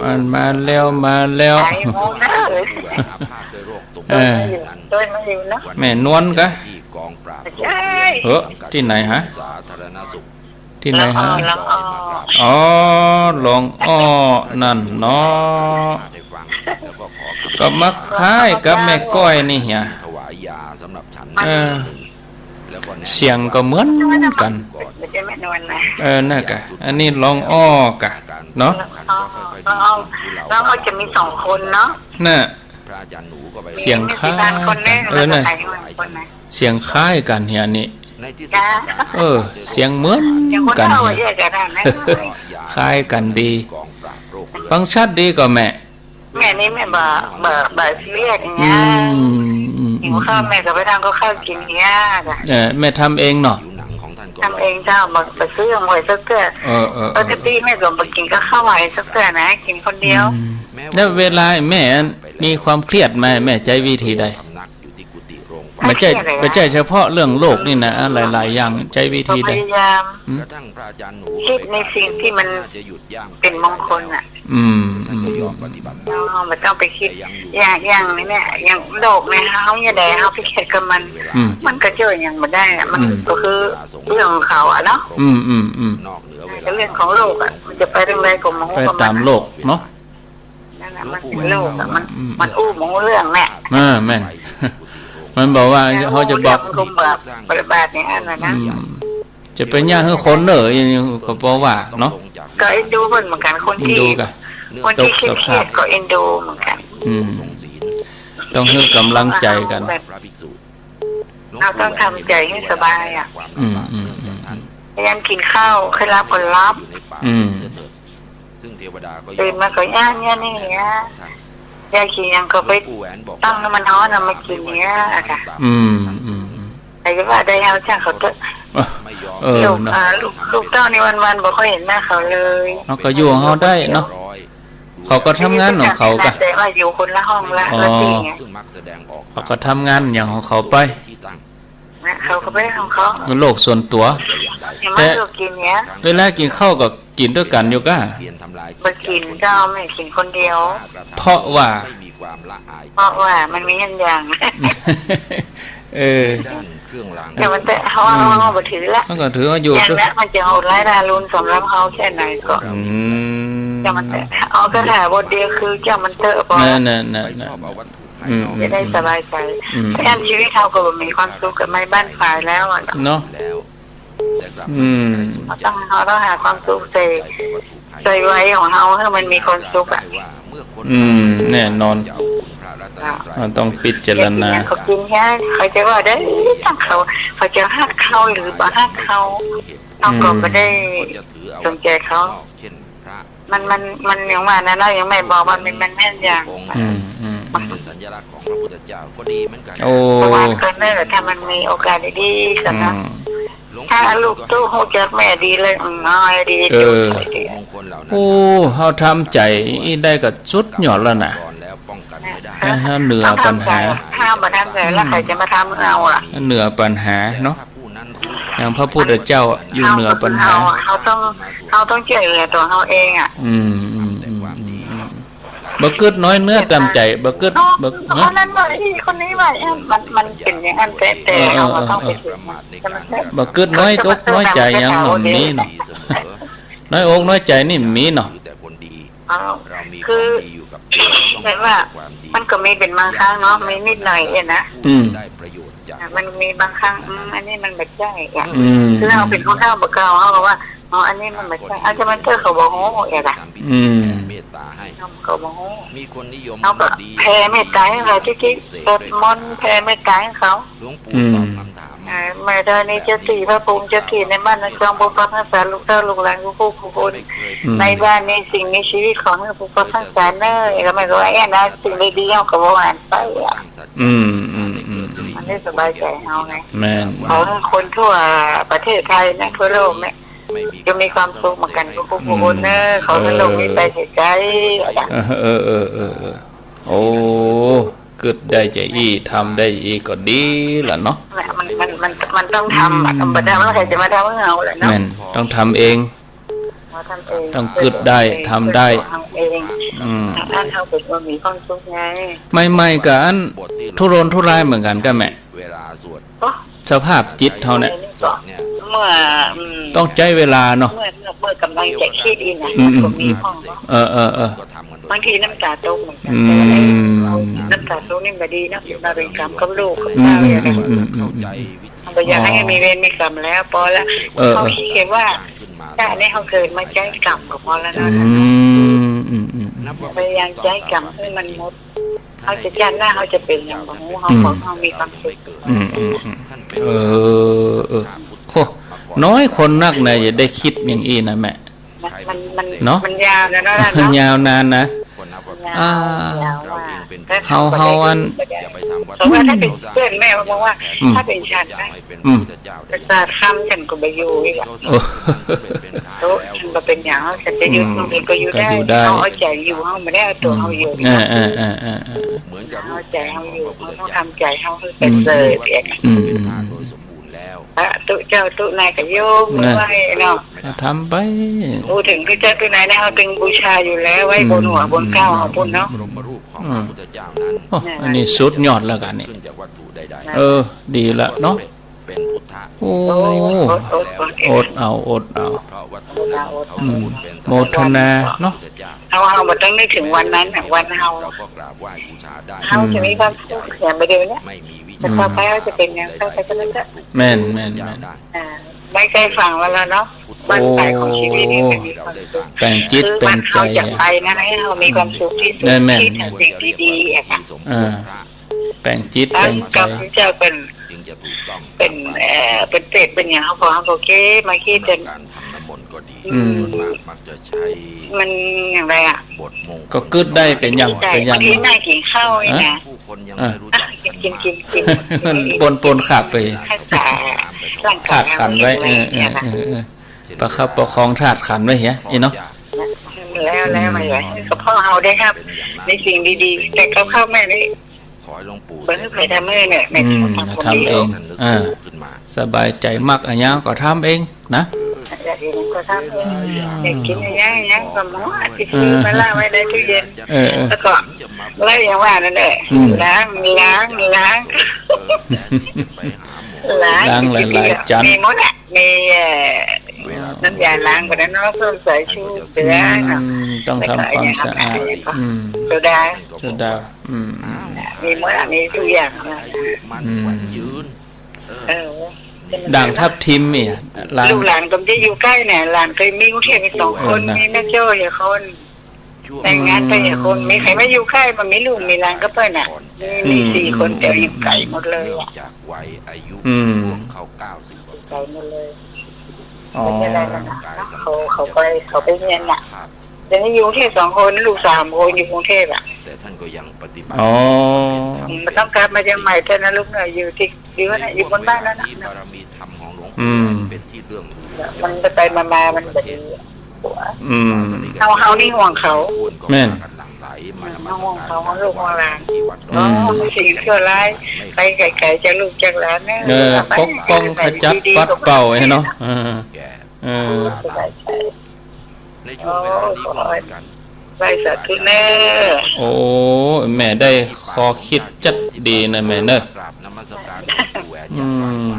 อันมาแล้ว มาแล้ว ไหว้หมู่เน่อ เออ โดยมาอยู่เนาะ แม่นวลกะ ใช่ เออ ตี้ไหนฮะ ตี้ไหนฮะ รองอ้อ อ๋อ รองอ้อ นั่นเนาะ ก็มาคล้ายกับแม่ก้อยนี่เหีย เออ เสียงก็เหมือนกั๋น ไม่ใช่แม่นวลนะ เออ นั่นกะ อันนี้รองอ้อกะ เนาะ อ๋อ รองอ้อ รองอ้อจะมีสองคนเนาะ น่ะ เสียงคล้ายกั๋น เออ น่ะ เสียงคล้ายกั๋นเหียนี่ จ้า เออ เสียงเหมือนกั๋นเหีย คล้ายกั๋นดี ฟังชัดดีก่อแม่ แม่นี่แม่บ่ บ่ บ่ซีเรียสอย่างเงี้ย อืม อืม หิวข้าวแม่ก็ไปทำกับข้าวกิ๋นอย่างเงี้ยจ้ะ เออ แม่ทำเองเนาะ ทำเองเจ้า บ่ บ่ซื้อหวยสักเตื้อ เออ เออ ปกติแม่ก็บ่กิ๋นกับข้าวหวยสักเตื้อนะ กิ๋นคนเดียว อืม แล้วเวลาแม่มีความเครียดมา แม่ใจ๊วิธีใด บ่ใจ้ บ่ใจ้เฉพาะเรื่องโลกนี่นะ หลายๆ อย่างใจ๊วิธีใด ก็พยายาม อืม คิดในสิ่งตี้มันเป๋นมงคลน่ะ อืม อืม อ๋อ บ่ต้องไปคิด อย่าง อย่างนี้เนี่ย อย่างโลกเนี่ย เฮาอย่าได้ เฮาไปเครียดกับมัน อืม มันก็จ้วยหยังบ่ได้อะ มัน อืม ก็คือเรื่องของเขาอะเนาะ อืม อืม อืม นอกเหนือเว แต่เรื่องของโลกอะ มันจะไปตางใดก็บ่ฮู้ ไปต๋ามโลกเนาะ นั่นน่ะ มันเป๋นโลกอะ มัน อืม มันอู้บ่ฮู้เรื่องแหละ เออ แม่น มันบอกว่า เขาจะบอก มันก็บาป บาปเนี่ย อันนั้นนะ อืม จะไปเยียะหื้อคนเน่อ อย่างนี้ก็บ่ว่าเนาะ ก็เอ็นดูเปิ้นเหมือนกั๋น คนตี้ เอ็นดูกั๋น คนตี้เครียดๆ ก็เอ็นดูเหมือนกั๋น อืม ต้องหื้อก๋ำลังใจ๋กั๋น เฮาต้องทำใจ๋หื้อสบายอะ อืม อืม อืม อืม พยายามกิ๋นข้าว ใค่หลับก็หลับ อืม ตื่นมาก็ย่างเนี่ยนี่เนี่ย ยายกิ๋นหยังก็ไปตั้งหื้อมันฮ้อนเอามากิ๋นเนี่ยอะค่ะ อืม อืม อืม แต่จะว่าได้เฮาจ้างเขาเต๊อะ เออ ลูก เนาะ อ่า ลูก ลูกเต้านี่วันๆ บ่ค่อยเห็นหน้าเขาเลย เฮาก็อยู่ของเฮาได้เนาะ เขาก็ทำงานของเขากะ แต่ว่าอยู่คนละห้องละ อ๋อ ละตี้ไง เขาก็ทำงานอย่างของเขาไป นะ เขาก็ไปของเขา โลกส่วนตั๋ว อย่าง แต่ มาอยู่กิ๋นเนี่ย เวลากิ๋นข้าวก็กิ๋นตวยกั๋นอยู่ก้า บ่กิ๋นเจ้า แม่กิ๋นคนเดียว เพราะว่า เพราะว่ามันมีอันอย่าง เออ จ้างมันเต๊อะ เฮา อืม เฮาบ่ถือละ มันก็ถือว่าอยู่ อย่างนั้นมันจะโหดร้ายทารุณสำหรับเฮาแค่ไหนก็ อืม จ้างมันเต๊อะ เอาคาถาบทเดียวคือจ้างมันเต๊อะ พอ นั่นๆๆๆ อืม จะได้สบายใจ๋ อืม แค่ชีวิตเฮาก็บ่มีความสุขกับไม้บ้านปลายแล้วอะ เนาะ อืม เฮาต้อง เฮาต้องหาความสุขใส่ ใส่วัยของเฮาหื้อมันมีความสุขอะ อืม แน่นอน อ่ะ มันต้องพิจารณา เขากิ๋นแค่ เขาจะว่าได้ตั้งเขา เขาจะฮักเฮาหรือบ่ฮักเฮา เฮาก็ อืม บ่ได้สนใจ๋เขา มัน มัน มันอย่างว่านั่นเนาะ ยังแม่บอกว่ามัน มันแม่นอย่าง อืม อืม อืม โอ้ เพราะว่าก็เนิ่น ถ้ามันมีโอกาสดีๆ กั๋นนะ อืม ถ้าลูกเต้าฮู้จักแม่ดีเลย อืม เอาให้ดี เออ โอ้ เฮาทำใจ๋อี้ได้ก็สุดยอดแล้วน่ะ นะ ถ้าเหนือปัญหา ถ้าบ่ทำใจ๋แล้ว ใผจะมาทำหื้อเฮาล่ะ เหนือปัญหาเนาะ อย่างพระพุทธเจ้าอะ อยู่เหนือปัญหา เฮาอะ เฮาต้อง เฮาต้องจ้วยเหลือตั๋วเฮาเองอะ อืม อืม อืม อืม อืม บ่กึ๊ดน้อยเนื้อต่ำใจ๋ บ่กึ๊ด บ่ คนนั้นว่าอี้ คนนี้ว่าอี้ มัน มันเป๋นอย่างนั้นแต๊ๆ เออ เออ เฮาก็ต้องไป เออ เออ ถือมัน บ่กึ๊ดน้อยอกน้อยใจ๋หยังหนอ มีเนาะ น้อยอกน้อยใจ๋นี่มีเนาะ อ้าว คือ แบบว่า มันก็มีเป๋นบางครั้งเนาะ มีนิดหน่อยเองนะ อืม อ่ะ มันมีบางครั้ง อืม อันนี้มันบ่ใจ้อะ อืม คือเฮาเป๋นคนเฒ่าบ่าเก่า เฮาก็ว่า อ๋อ อันนี้มันบ่ใจ้ เอาจ้างมันเต๊อะ เขาบ่ฮู้เองอะ อืม เขาบ่ฮู้ เฮาก็แผ่เมตต๋าหื้อเขา ตี้ๆ สวดมนต์แผ่เมตต๋าหื้อเขา อืม เออ แม่ธรณีเจ้าตี้ พระภูมิเจ้าตี้ในบ้านในจอง ปกปักรักษาลูกเต้าลูกหลานกู้ๆ คน อืม ในบ้านในสิ่งมีชีวิตของหื้อปกปักรักษาเน่อ แล้วแม่ก็ว่า เอ๊ะนะ สิ่งดีๆ เฮาก็บ่หวั่นไปอะ อืม อืม อืม อืม มันได้สบายใจ๋เฮาไง แม่น ขอหื้อคนทั่วประเทศไทยนะ ทั่วโลกเนี่ย จะมีความสุขเหมือนกั๋นกู้ๆ คนเน่อ ขอหื้อโลกนี้ไปไก๋ๆ เออ เออ เออ เออ เออ โอ้ กึ๊ดได้จาอี้ ทำได้อี้ก็ดีล่ะเนาะ มัน มัน มัน มันต้องทำอะ อืม บ่ทำแล้วใผจะมาทำหื้อเฮาล่ะเนาะ แม่น ต้องทำเอง เฮาทำเอง ต้องกึ๊ดได้ ทำได้ เฮาเอง อืม อันเฮาก็บ่มีความสุขไง ใหม่ๆ ก็อันทุรนทุรายเหมือนกั๋นก้าแม่ โอ้ สภาพจิตเฮาเนี่ย เมื่อ อืม ต้องใจ๊เวลาเนาะ เมื่อ เมื่อ เมื่อกำลังจะคิดอี้นะ อืม อืม ก็มี อืม ห้องเนาะ เออ เออ เออ บางทีน้ำต๋าตกเหมือนกั๋น อืม น้ำต๋าตกนี่บ่ดีเนาะ มาเป๋นกรรมกับลูกกับ อืม เต้า อืม อย่างเงี้ย อืม อืม อืม อืม บ่อยากหื้อมีเวรมีกรรมแล้ว ปอแล้ว เออ เฮา เออ คิดแค่ว่า ชาตินี้เฮาเกิดมาใจ๊กรรมก็ปอแล้วเนาะ อืม อืม อืม อืม พยายามใจ๊กรรมหื้อมันหมด เฮาจะ ชาติหน้าเฮาจะเป๋นหยังบ่ฮู้ เฮา อืม ขอหื้อเฮามีความสุข อืม อืม อืม เออ เออ โอ้ น้อยคนนักนะ จะได้กึ๊ดอย่างอี้นะแม่ มัน มัน มัน เนาะ มันยาวนะเนาะ มันยาวนานนะ ยาว อ่า ยาวมาก เฮา เฮาอัน เพราะว่าถ้าเป๋นเปื้อนแม่บอกว่า อืม ถ้าเป๋นฉันนะ อืม ประสาทค่ำฉันก็บ่อยู่อีกอะ โอ้ โต๊ะฉันบ่เป๋นหยัง ฉันจะอยู่ อืม ตรงไหนก็อยู่ได้ ก็อยู่ได้ เฮาเอาใจ๋อยู่ เฮาบ่ได้เอาตั๋วเฮาอยู่ อืม เออ เออ เออ เออ เฮาเอาใจ๋เฮาอยู่ เฮาต้องทำใจ๋เฮาหื้อประเสริฐ อืม อย่างเงี้ย อืม อืม อืม สาธุเจ้า ตุ๊นายก็ยกมือไหว้เนาะ นะ ก็ทำไป พูดเถิงคือเจ้าตุ๊นายนะ เฮาตึงบูชาอยู่แล้ว ไว้บนหัว อืม บนเกล้าเฮาปู้นเนาะ อืม อืม โอ้ อันนี้สุดยอดแล้วกั๋นนี่ เออ ดีละเนาะ โอ้ โอ้ อด อด อดเอา อดเอา อดเอา อดเอา อืม โมทนาเนาะ เฮา เฮาบ่ต้องนึกเถิงวันนั้นน่ะ วันเฮา เฮาจะมีความสุขอย่างบ่าเดี่ยวเนี้ย แต่ต่อไปเฮาจะเป๋นหยัง ต่อไปก็มันก็ แม่น แม่น แม่น อ่า บ่ใก้ฟังว่าแล้วเนาะ บั้นปลายของจีวิตนี่มันมีความสุข แป๋งจิต คือ แป๋งใจ๋ บั้นเฮาจะไปนะ หื้อเฮามีความสุขตี้สุด แม่น แม่น ตี้ทำสิ่งดีๆ อะค่ะ อ่า แป๋งจิต แป๋งใจ๋ พระพุทธเจ้าเปิ้น เปิ้น เอ่อ เปิ้นเตสน์ เปิ้นหยัง เฮาก็ เฮาก็เก็บมาคิดกั๋น อืม มันอย่างไรอะ ก็กึ๊ดได้เป๋นอย่าง เป๋นอย่าง บางทีนั่งกิ๋นข้าวนี่นะ อ่ะ อ่ะ กิ๋น กิ๋น กิ๋น กิ๋น ปนๆ ขับไป รักษาร่างกาย ธาตุขันธ์ไว้ เออ เออ เออ เออ ประคับประคองธาตุขันธ์ไว้เหีย อี้เนาะ แล้ว แล้วมันก็ ก็เพราะเฮาได้ฮับในสิ่งดีๆ แต่กับข้าวแม่นี่ ขอให้หลวงปู่ เปิ้นหื้อไผทำหื้อเนี่ย อืม ทำเอง อ่า สบายใจ๋มักอะหยังก็ทำเองนะ อยากกิ๋นก็ทำเอง อืม อยากกิ๋นอะหยัง อะหยังก็หมด ตี้ซื้อมาล้างไว้ในตู้เย็น เออ เออ แล้วก็ แล้วอย่างว่านั่นแหละ อืม ล้าง ล้าง ล้าง ล้าง ล้างหลายๆ จาน มีหมดอะ มี เอ่อ น้ำยาล้างก็ได้เนาะ ส้วมสายชูเสือเนาะ อืม ต้องทำความสะอาด แล้วก็ไอ้เนี่ย อืม โซดา โซดา อืม อืม มีหมดอะ มีทุกอย่างนะ อืม เออ ด่างทับทิมเนี่ย หลาน ลูกหลานก็บ่ได้อยู่ใก้เนี่ย หลานก็มีกรุงเทพฯ มีสองคน เออ นะ มีแม่โจ้อยู่คน แต่งงานไปอยู่คน อืม มีใผมาอยู่ใก้ บ่มีลูกมีหลานกับเปิ้นน่ะ มี มีสี่คน อืม แต่อยู่ไก๋หมดเลยอะ อืม ไก๋หมดเลย อ๋อ ไม่เป็นไรแล้วนะ เขา เขาไป เขาไปเฮียนน่ะ เดี๋ยวนี้อยู่กรุงเทพฯ สองคน ลูกสามคนอยู่กรุงเทพฯ อะ อ๋อ มันต้องกลับมาเจียงใหม่เท่านั้น ลูกเอ้ย อยู่ตี้ อยู่นั่นน่ะ อยู่บนบ้านนั่นน่ะ อืม มันไปๆ มาๆ มันบ่ดี อืม เฮา เฮานี่ห่วงเขา แม่น อืม เฮาห่วงเขา ห่วงลูกห่วงหลาน อืม อ๋อ สิ่งชั่วร้าย ไปไก๋ๆ จากลูกจากหลานนะ เออ ปกป้องขจัดปัดเป่าไอ้เนาะ เออ เออ สบายใจ๋ ในช่วงเวลานี้ก็เหมือนกัน โอ้ ขอไหว้สาธุเน่อ โอ้ แม่ได้ข้อคิดจัดดีนะแม่เน่อ อืม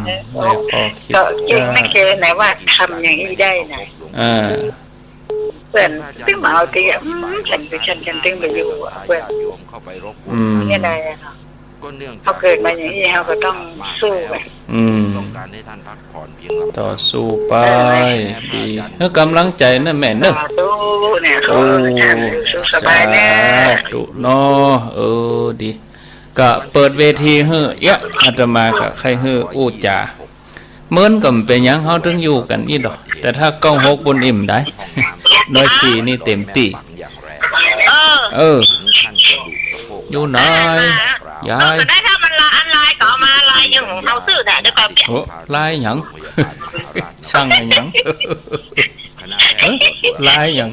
ได้ข้อคิด ก็เก่งนะแกนะ ว่าทำอย่างอี้ได้นะ อ่า เปิ้นตึงมาเอาตี้ อืม ฉันไป ฉัน ฉันตึงไปอยู่ เปิ้น อืม เนี่ยได้อะ เฮาเกิดมาอย่างอี้ เฮาก็ต้องสู้อะ อืม ต่อสู้ไป เออ ดี หื้อกำลังใจ๋นะแม่เน่อ สาธุเนี่ย โอ้ ขอให้ท่านสุขสบายนะ สาธุเนาะ เออ ดี ก็เปิดเวทีหื้อเยียะ อาตมาก็ใค่หื้ออู้จ๋า เมินก็บ่เป๋นหยัง เฮาตึงอยู่กั๋นอี้ดอก แต่ถ้าเก้าหกปู๊นอิ่มได้ น้อยสี่นี่เต๋มตี้ เออ เออ อยู่ไหน ยาย เออ ก็ได้ ถ้ามันละอันลายก็เอามาลายหนึ่งของเขาซื่อน่ะ เดี๋ยวก่อน โอ้ ลายหยัง ช่างอะหยัง เอ๊ะ ลายหยัง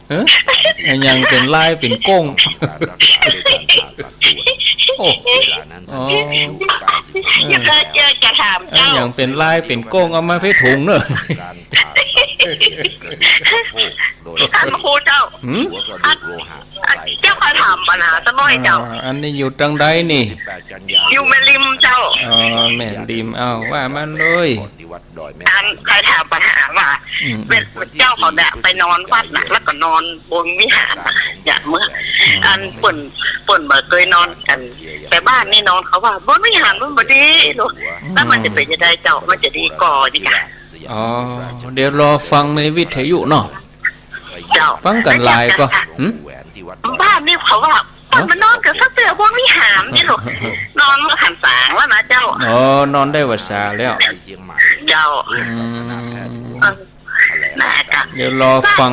เอ๊ะ อะหยังเป๋นลายเป๋นโก้ง โอ้ อ๋อ เออ จะ จะถามเจ้า อะหยังเป๋นลายเป๋นโก้ง เอามาใส่ถุงเน่อ ท่านครูเจ้า หืม อัน อันเจ้าข้อยถามปัญหาสักหน่อยเจ้า อ่า อันนี้อยู่ตางใดนี่ อยู่แม่ริมเจ้า อ๋อ แม่ริม เอาว่ามาเลย อันข้อยถามปัญหาว่า อืม เปิ้น เจ้าเขาเนี่ยไปนอนวัดน่ะ แล้วก็นอนบนวิหารน่ะ เนี่ยเมื่อ อืม อันเปิ้น เปิ้นบ่เกยนอนกั๋น แต่บ้านนี่นอนเขาว่าบนวิหารมันบ่ดีลูก อืม แล้วมันจะเป๋นจะใดเจ้า มันจะดีก่อดีกะ อ๋อ เดี๋ยวรอฟังในวิทยุเนาะ เจ้า ฟังกั๋นหลายก่อ หืม บ้านนี่เขาว่า เอ้า มันนอนกั๋นสักเตื้อบนวิหารนี่ลูก นอนเมื่อหันสางแล้วนะเจ้า อ๋อ นอนได้หวัดสาแล้ว เจ้า อืม เออ น่าจะ เดี๋ยวรอฟัง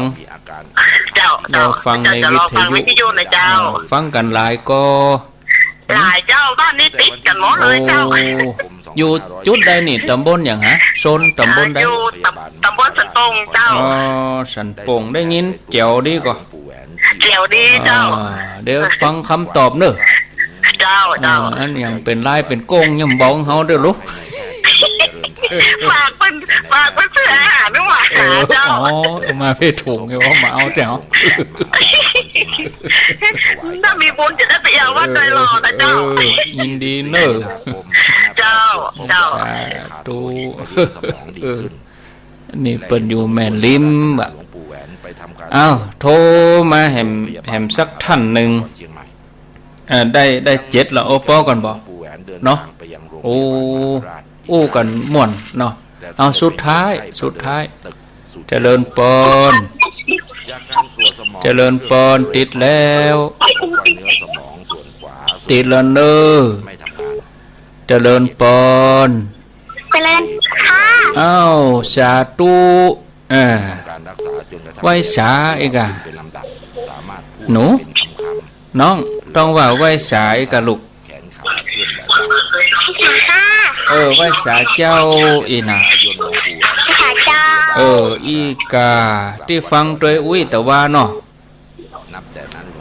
เจ้า รอฟังในวิทยุ เจ้า จะรอฟังวิทยุนะเจ้า เออ ฟังกั๋นหลายก่อ หลายเจ้า บ้านนี้ติดกั๋นหมดเลยเจ้า โอ้ อยู่จุดใดนี่ ตำบลหยังฮะ โซนตำบลใด อยู่ตำ ตำบลสันป่งเจ้า อ๋อ สันป่ง ได้ยินแจ๋วดีก่อ แจ๋วดีเจ้า อ่า เดี๋ยวฟังกำตอบเน่อ เจ้า เจ้า อ่า อันหยังเป๋นลายเป๋นโก้งยังบอกเฮาเน่อลูก ฝากเปิ้น ฝากเปิ้นซื้ออาหารหวาน เออ เจ้า อ๋อ เอามาใส่ถุง เอามาเอาแจ๋ว ถ้ามีบุญจะได้ไปเยี่ยมวัดดอยหล่อนะเจ้า เออ ยินดีเน่อ เจ้า เจ้า เจ้า สาธุ เออ นี่เปิ้นอยู่แม่ริมบ่ะ อ้าว โทรมาแหม แหมสักท่านนึ่ง เอ่อ ได้ ได้เจ็ดละ โอ้ ปอก่อนบ่ เนาะ โอ้ อู้กั๋นม่วนเนาะ เอา สุดท้าย สุดท้าย เจริญปอน เจริญปอน ติดแล้ว ติดแล้วเน่อ เจริญปอน เจริญค่ะ อ้าว สาธุ เออ ไหว้สาอีกอะ หนู น้อง ต้องว่าไหว้สาอีกอะลูก ค่ะ เออ ไหว้สาเจ้าอี้นะ ไหว้สาเจ้า เออ อี้กา ตี้ฟังตวยอุ้ยตะวาเนาะ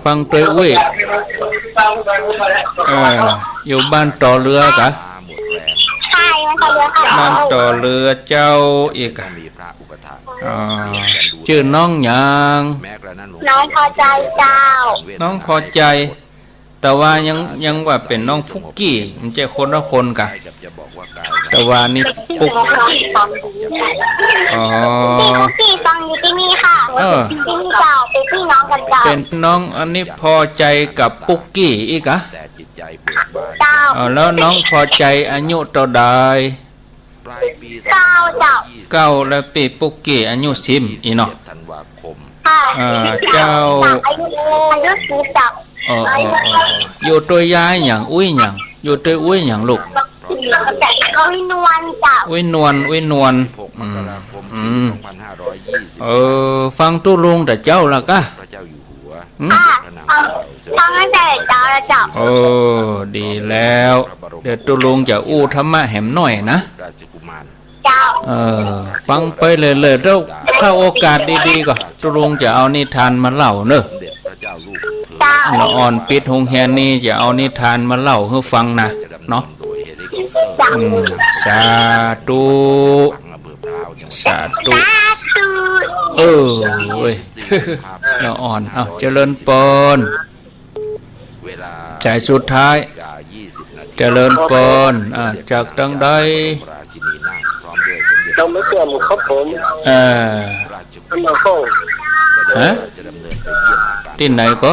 ฟังตวยอุ้ย เออ อยู่บ้านต่อเรือกะ ใช่ บ้านต่อเรือกะ บ้านต่อเรือเจ้าอี้กะ อ๋อ จื้อน้องหยัง น้องพอใจเจ้า น้องพอใจ ตะวายัง ยังว่าเป๋นน้องปุกกี้ มันจะคนละคนกะ ตะวานี่ปุก อ๋อ ปุกกี้ฟังอยู่ตี้นี่ค่ะ เออ ตี้นี่เจ้า เป๋นปี้น้องกั๋นเจ้า เป๋นน้อง อันนี้พอใจกับปุกกี้อี้กะ เจ้า อ๋อ แล้วน้องพอใจอายุเต้าใด เก้าเจ้า เก้า แล้วปี้ปุกกี้อายุสิบอี้เนาะ ค่ะ อ่า เจ้า อายุ อายุสิบเจ้า อ๋อ อ๋อ อ๋อ อยู่ตวยยายหยัง อุ้ยหยัง อยู่ตวยอุ้ยหยังลูก อุ้ยนวลเจ้า อุ้ยนวล อุ้ยนวล อืม อืม เออ ฟังตุ๊ลุงแต่เจ๊าละกะ อืม ค่ะ ฟัง ฟังตั้งแต่เจ๊าละเจ้า โอ้ ดีแล้ว เดี๋ยวตุ๊ลุงจะอู้ธรรมะแหมหน่อยนะ เจ้า เออ ฟังไปเรื่อยๆ แล้วถ้าโอกาสดีๆ ก็ตุ๊ลุงจะเอานิทานมาเล่าเนอะ เจ้า ละอ่อนปิดโฮงเฮียนนี่จะเอานิทานมาเล่าหื้อฟังนะ เนาะ เจ้า อืม สาธุ สาธุ สาธุ เออ เว้ย ละอ่อน เอ้า เจริญปอน สายสุดท้าย เจริญปอน อ่า จากตังใด ยังไม่เชื่อมครับผม เออ บ้านนาห้อง ฮะ ตี้ไหนก็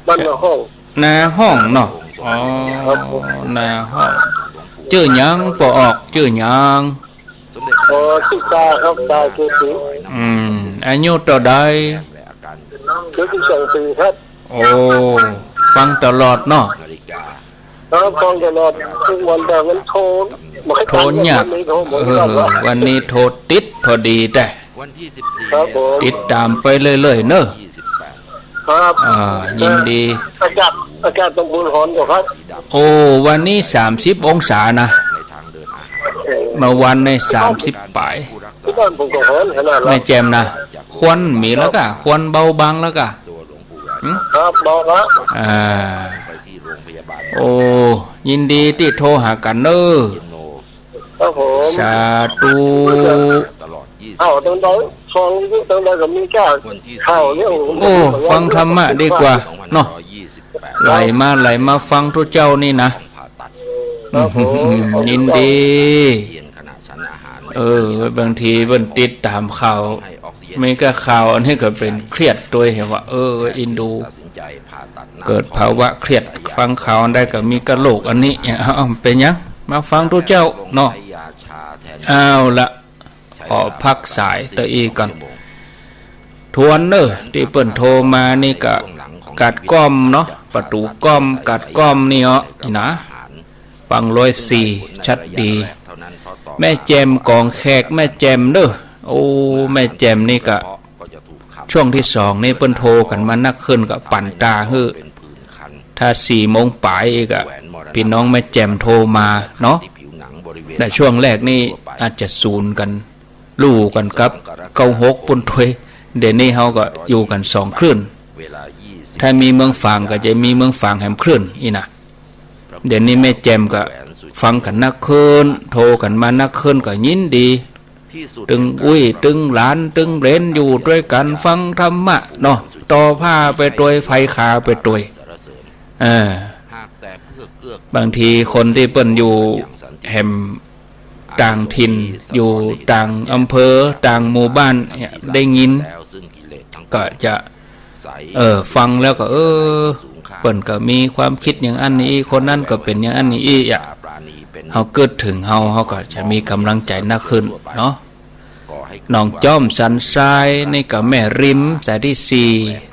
บ้านนาห้อง นาห้องเนาะ อ๋อ ครับผม นาห้อง จื้อหยัง ปอออก จื้อหยัง อ๋อ จื้อตาครับ ตาเกตุ อืม อายุเต้าใด เจ็ดสิบสองปีครับ โอ้ ฟังตลอดเนาะ ครับ ฟังตลอด ทุกวัน แต่มันโทร โทรยาก วันนี้โทรบ่อย เออ วันนี้โทรติดพอดีแต่ ครับผม ติดต๋ามไปเรื่อยๆ เนอะ ครับ อ่า ยินดี อากาศ อากาศตรงบุญหอนกว่าครับ โอ้ วันนี้สามสิบองศานะ เมื่อวันในสามสิบป๋าย ตี้บ้านผมก็หอนขนาดนั้น แม่แจ่มนะ ควันมีแล้วกะ ควันเบาบางแล้วกะ หืม ครับ เบาละ อ่า โอ้ ยินดีตี้โทรหากั๋นเนอะ ครับผม สาธุ เอ้า ตังใด ฟังตังใดก็มีก้า ข่าวเนี่ย โอ้ ฟังธรรมะดีกว่าเนาะ ไหลมา ไหลมาฟังตุ๊เจ้านี่นะ ครับผม ยินดี เออ บางทีเปิ้นติดต๋ามข่าว มีก้าข่าวอันนี้ก็เป๋นเครียดตวย หันว่า เออ อินดู เกิดภาวะเครียด ฟังข่าวอันใดก็มีก้าโรคอันนี้ เอ้า เป๋นหยัง มาฟังตุ๊เจ้าเนาะ เอาละ ขอพักสายเต้าอี้ก่อน ทวนเนอะ ตี้เปิ้นโทรมานี่กะ กัดก้อมเนาะ ประตู๋ก้อม กัดก้อมนี่เหาะ นี่นะ ฟังร้อยสี่ ชัดดี แม่แจ่มก๋องแขก แม่แจ่มเนอะ โอ้ แม่แจ่มนี่กะ ช่วงตี้สองนี่เปิ้นโทรกั๋นมานักขึ้น กะปั่นต๋าหื้อ ถ้าสี่โมงป๋ายอีกอะ ปี้น้องแม่แจ่มโทรมาเนาะ แต่ช่วงแรกนี่อาจจะสูนกั๋น ลู่กั๋นกับเก้าหกปุ้นตวย เดี๋ยวนี้เฮาก็อยู่กั๋นสองคลื่น ถ้ามีเมืองฝางก็จะมีเมืองฝางแหมคลื่นอี้นะ เดี๋ยวนี้แม่แจ่มก็ฟังกั๋นนักขึ้น โทรกั๋นมานักขึ้นก็ยินดี ตึงอุ้ย ตึงหลาน ตึงเหลนอยู่ตวยกั๋นฟังธรรมะเนาะ ต่อผ้าไปตวย ไฟขาไปตวย เออ หากแต่เพื่อเกื้อ บางทีคนตี้เปิ้นอยู่แหมต่างถิ่น อยู่ต่างอำเภอ ต่างหมู่บ้านเนี่ย ได้ยินก็จะ เออ ฟังแล้วก็ เออ เปิ้นก็มีความกึ๊ดอย่างอั้นอย่างอี้ คนนั้นก็เป๋นอย่างอั้นอย่างอี้อะ เฮากึ๊ดเถิงเฮา เฮาก็จะมีก๋ำลังใจ๋นักขึ้นเนาะ น้องจ้อมสันทราย นี่ก็แม่ริม สายตี้สี่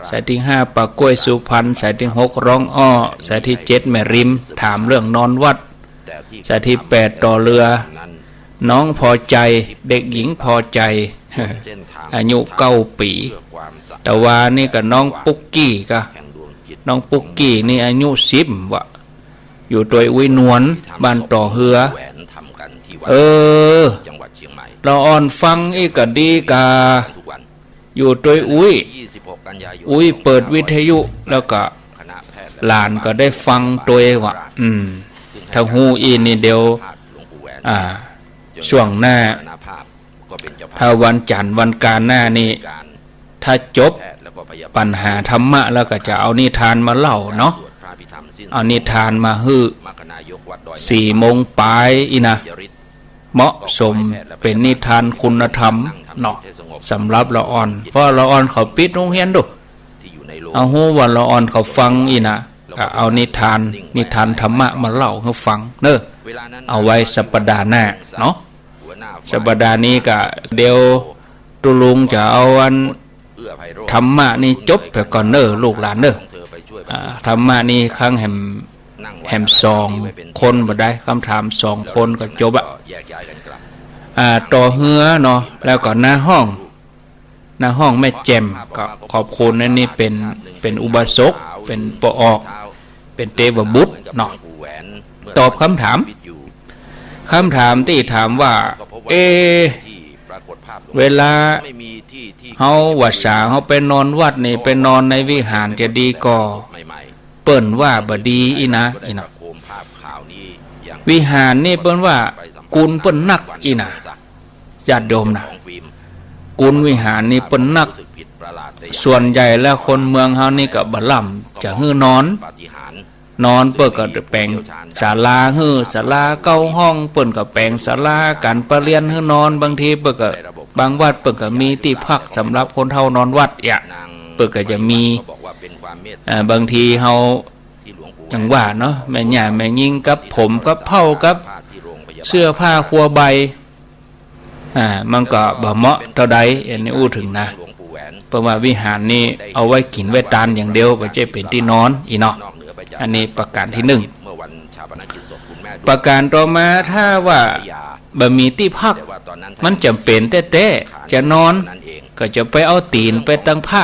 สายตี้ห้า ป้าก้วยสุพรรณ สายตี้หก ร้องอ้อ สายตี้เจ็ด แม่ริม ถามเรื่องนอนวัด สายตี้แปด ต่อเรือ น้องพอใจ๋ เด็กหญิงพอใจ๋ อายุเก้าปี๋ ตะวานี่ก็น้องปุ๊กกี้กา น้องปุ๊กกี้นี่อายุสิบวะ อยู่ตวยอุ๊ยนวล บ้านต่อเฮือ เออ ละอ่อนฟังอี้ก็ดีกา อยู่ตวยอุ๊ย อุ๊ยเปิดวิทยุ แล้วก็หลานก็ได้ฟังตวยวะ อืม ถ้าฮู้อี้นี่เดี๋ยว อ่า ช่วงหน้า ถ้าวันจันทร์วันอังคารหน้านี่ ถ้าจบปัญหาธรรมะแล้วก็จะเอานิทานมาเล่าเนาะ เอานิทานมาหื้อ สี่โมงป๋ายอี้นะ เหมาะสมเป๋นนิทานคุณธรรมเนาะ สำหรับละอ่อน เพราะละอ่อนเขาปิดโฮงเฮียนดู เอาฮู้ว่าละอ่อนเขาฟังอี้นะ ก็เอานิทาน นิทานธรรมะมาเล่าหื้อฟังเนาะ เอาไว้สัปดาห์หน้าเนาะ สัปดาห์นี้ก็เดี๋ยวตุ๊ลุงจะเอาอันธรรมะนี่จบไปก่อนเนาะ ลูกหลานเนาะ อ่า ธรรมะนี่ครั้งแหม แหมสองคนบ่ได้ กำถามสองคนก็จบอะ อ่า ต่อเฮือเนาะ แล้วก็น้าฮ้อง น้าฮ้องแม่แจ่ม ก็ขอบคุณ อันนี้เป๋น เป๋นอุบาสก เป๋นป้อออก เป๋นเตวบุตรเนาะ ตอบกำถาม กำถามตี้ถามว่า เอ เวลาเฮาวัสสาเฮาไปนอนวัดนี่ ไปนอนในวิหารจะดีก่อ เปิ้นว่าบ่ดีอี้นะ อี้นะ วิหารนี่เปิ้นว่ากุญเปิ้นนักอี้นะ ญาติโยมนะ กุญวิหารนี่เปิ้นนัก ส่วนใหญ่แล้วคนเมืองเฮานี่ก็บ่ล้ำจะหื้อนอน นอนเปิ้นก็แป๋งศาลาหื้อ ศาลาเก้าห้อง เปิ้นก็แป๋งศาลาก๋านประเรียนหื้อนอน บางทีเปิ้นก็ บางวัดเปิ้นก็มีตี้พักสำหรับคนเฒ่านอนวัดเยียะ เปิ้นก็จะมี เอ่อ บางทีเฮา อย่างว่าเนาะ แม่หญ้าแม่ญิงกับผมกับเผ้ากับเสื้อผ้าครัวใบ อ่า มันก็บ่เหมาะเต้าใด อันนี้อู้เถิงนะ เพราะว่าวิหารนี่เอาไว้กิ๋นไว้ตานอย่างเดียว บ่ใจ้เป๋นตี้นอนอี้เนาะ อันนี้ประการตี้นึ่ง ประการต่อมา ถ้าว่าบ่มีตี้พัก มันจ๋ำเป๋นแต๊ๆ จะนอน ก็จะไปเอาตี๋นไปตังผ้า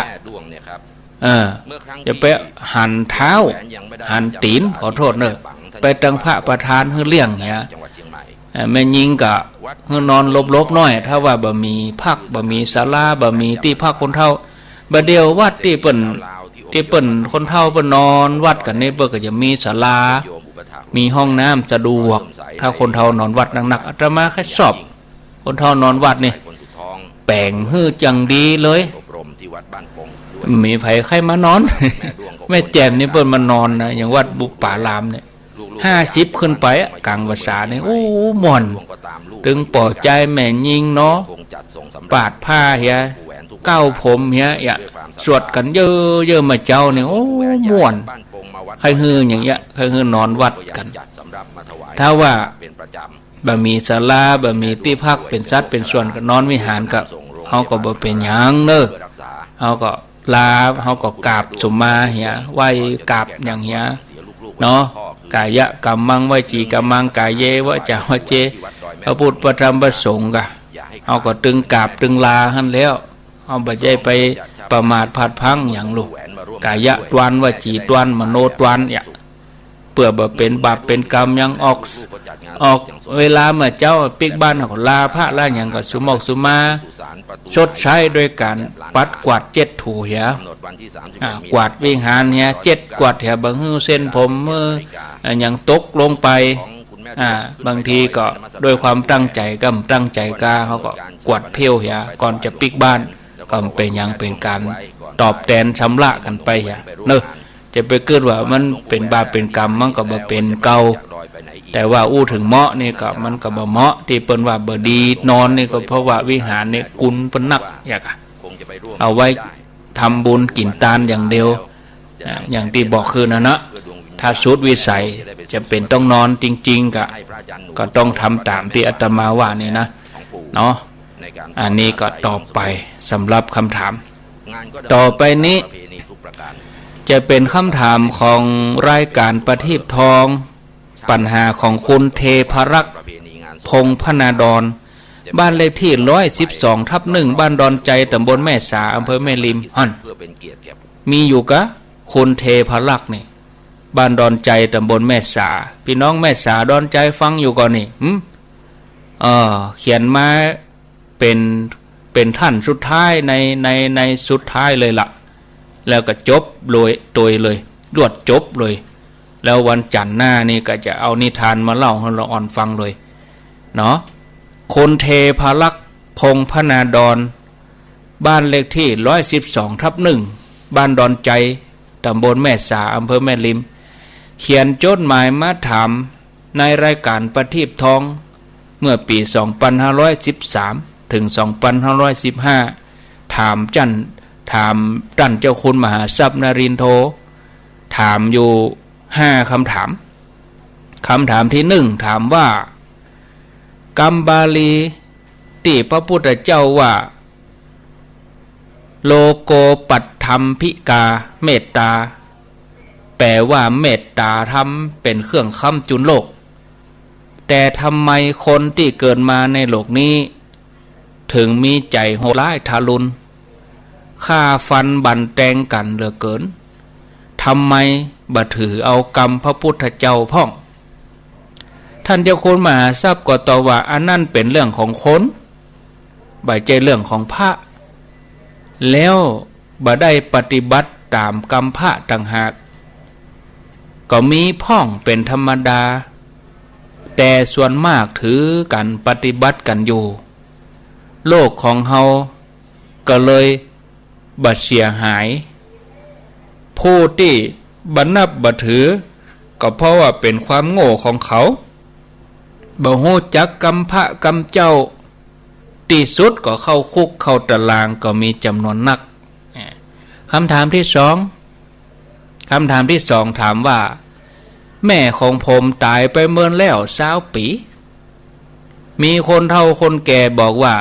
เออ จะไปหันเท้า หันตี๋น ขอโต้ษเนาะ ไปตังพระประธานหื้อเลี้ยงเหีย เอ่อ แม่ญิงก็หื้อนอนหลบๆ หน้อย ถ้าว่าบ่มีพัก บ่มีศาลา บ่มีตี้พักคนเฒ่า บ่าเดี่ยววัดตี้เปิ้น ตี้เปิ้นคนเฒ่าเปิ้นนอนวัดกั๋นนี่ เปิ้นก็จะมีศาลา มีห้องน้ำสะดวก ถ้าคนเฒ่านอนวัดนักๆ อาตมาใค่ชอบ คนเฒ่านอนวัดนี่ แป๋งหื้อจังดีเลย มีใผใค่มานอน แม่แจ่มนี่เปิ้นมานอนนะ อย่างวัดบุปผารามเนี่ย ห้าสิบขึ้นไปอะ ก๋างวัสสานี่ โอ้ ม่วน ตึงปอใจ๊แม่ญิงเนาะ ปาดผ้าเหีย เก๊าผมเหีย เยียะ สวดกั๋นเยอะๆ มาเจ๊านี่ โอ้ ม่วน ใค่หื้ออย่างเยียะ ใค่หื้อนอนวัดกั๋น ถ้าว่า บ่มีศาลา บ่มีตี้พักเป๋นสัดเป๋นส่วน ก็นอนวิหารก็ เฮาก็บ่เป๋นหยังเนาะ เฮาก็ลา เฮาก็กราบสุมาเหีย ไหว้กราบอย่างเหียเนาะ กายะกัมมัง วจีกัมมัง กาเยวะจาวะเจ พระพุทธพระธรรมพระสงฆ์กา เฮาก็ตึงกราบตึงลาหั้นแล้ว เฮาบ่ใจ้ไปประมาทพลาดพลั้งหยังลูก กายะตวาน วจีตวาน มโนตวานเยียะ เปื้อบ่เป๋นบาปเป๋นกรรมหยัง ออก ออกเวลาเมื่อเจ๊าปิ๊กบ้าน เฮาก็ลาพระลาหยังก็สุมอกสุมา ชดใช้ด้วยก๋านปัดกวาดเจ็ดถูเหีย อ่า กวาดวิหารเหีย เจ็ดกวาดเหีย บ่หื้อเส้นผมหื้อ อ่า หยังตกลงไป อ่า บางทีก็ด้วยความตั้งใจ๋ ก็บ่ตั้งใจ๋กา เฮาก็กวาดเผี้ยวเหีย ก่อนจะปิ๊กบ้าน ก็เป๋นหยังเป๋นก๋านตอบแตนชำระกั๋นไปเหียเนาะ จะไปกึ๊ดว่ามันเป๋นบาปเป๋นกรรม มันก็บ่เป๋น เก่า แต่ว่าอู้เถิงเหมาะนี่ก็ มันก็บ่เหมาะ ตี้เปิ้นว่าบ่ดีนอนนี่ก็เพราะว่าวิหารนี่กุนเปิ้นนัก อยากจะเอาไว้ทำบุญกิ๋นตานอย่างเดียว อ่า อย่างตี้บอกคืนนั้นนะ ถ้าสุดวิสัยจ๋ำเป๋นต้องนอนจริงๆ ก็ ก็ต้องทำต๋ามตี้อาตมาว่านี่นะ เนาะ อันนี้ก็ตอบไปสำหรับคำถาม ต่อไปนี้จะเป๋นคำถามของรายก๋านประทีปทอง ปัญหาของคุณเทพรักษ์ พงษ์พนาดร บ้านเลขตี้ ร้อยสิบสองทับหนึ่ง บ้านดอนไจ ต๋ำบลแม่สา อำเภอแม่ริม หั้น มีอยู่กา คุณเทพรักษ์นี่ บ้านดอนไจ ต๋ำบลแม่สา ปี้น้องแม่สา ดอนไจ ฟังอยู่ก่อนี่ หึ เออ เขียนมา เป๋น เป๋นท่านสุดท้ายใน ใน ในสุดท้ายเลยละ แล้วก็จบโดย โดยเลย รวดจบเลย แล้ววันจันทร์หน้านี่ก็จะเอานิทานมาเล่าหื้อละอ่อนฟังเลย เนาะ คุณเทพรักษ์ พงษ์พนาดร บ้านเลขตี้ ร้อยสิบสองทับหนึ่ง บ้านดอนไจ ต๋ำบลแม่สา อำเภอแม่ริม เขียนจดหมายมาถามในรายก๋านประทีปทอง เมื่อปี๋ สองปันห้าร้อยสิบสาม เถิง สองปันห้าร้อยสิบห้า ถามจั้น ถามต้านเจ้าคุณมหาทรัพย์นรินทโธ ถามอยู่ห้าคำถาม คำถามตี้หนึ่ง ถามว่า กำบาลีตี้พระพุทธเจ้าว่า โลโกปัฏฐัมภิกาเมตตา แป๋ว่าเมตต๋าธรรมเป๋นเครื่องค้ำจุนโลก แต่ทำไมคนตี้เกิดมาในโลกนี้ เถิงมีใจ๋โหดร้ายทารุณ ฆ่าฟันบั่นแตงกั๋นเหลือเกิน ทำไมบ่ถือเอากำพระพุทธเจ้าพ่อง ท่านเจ้าคุณมหาทรัพย์ก็ตอบว่า อันนั้นเป๋นเรื่องของคน บ่ใจ้เรื่องของพระ แล้วบ่ได้ปฏิบัติต๋ามกำพระต่างหาก ก็มีพ่องเป๋นธรรมดา แต่ส่วนมากถือกั๋นปฏิบัติกั๋นอยู่ โลกของเฮาก็เลยบ่เสียหาย ผู้ตี้บ่นับบ่ถือ ก็เพราะว่าเป๋นความโง่ของเขา บ่ฮู้จักกำพระกำเจ้า ตี้สุดก็เข้าคุกเข้าตารางก็มีจ๋ำนวนนัก คำถามตี้สอง คำถามตี้สองถามว่า แม่ของผมต๋ายไปเมินแล้วซาวปี๋ มีคนเฒ่าคนแก่บอกว่า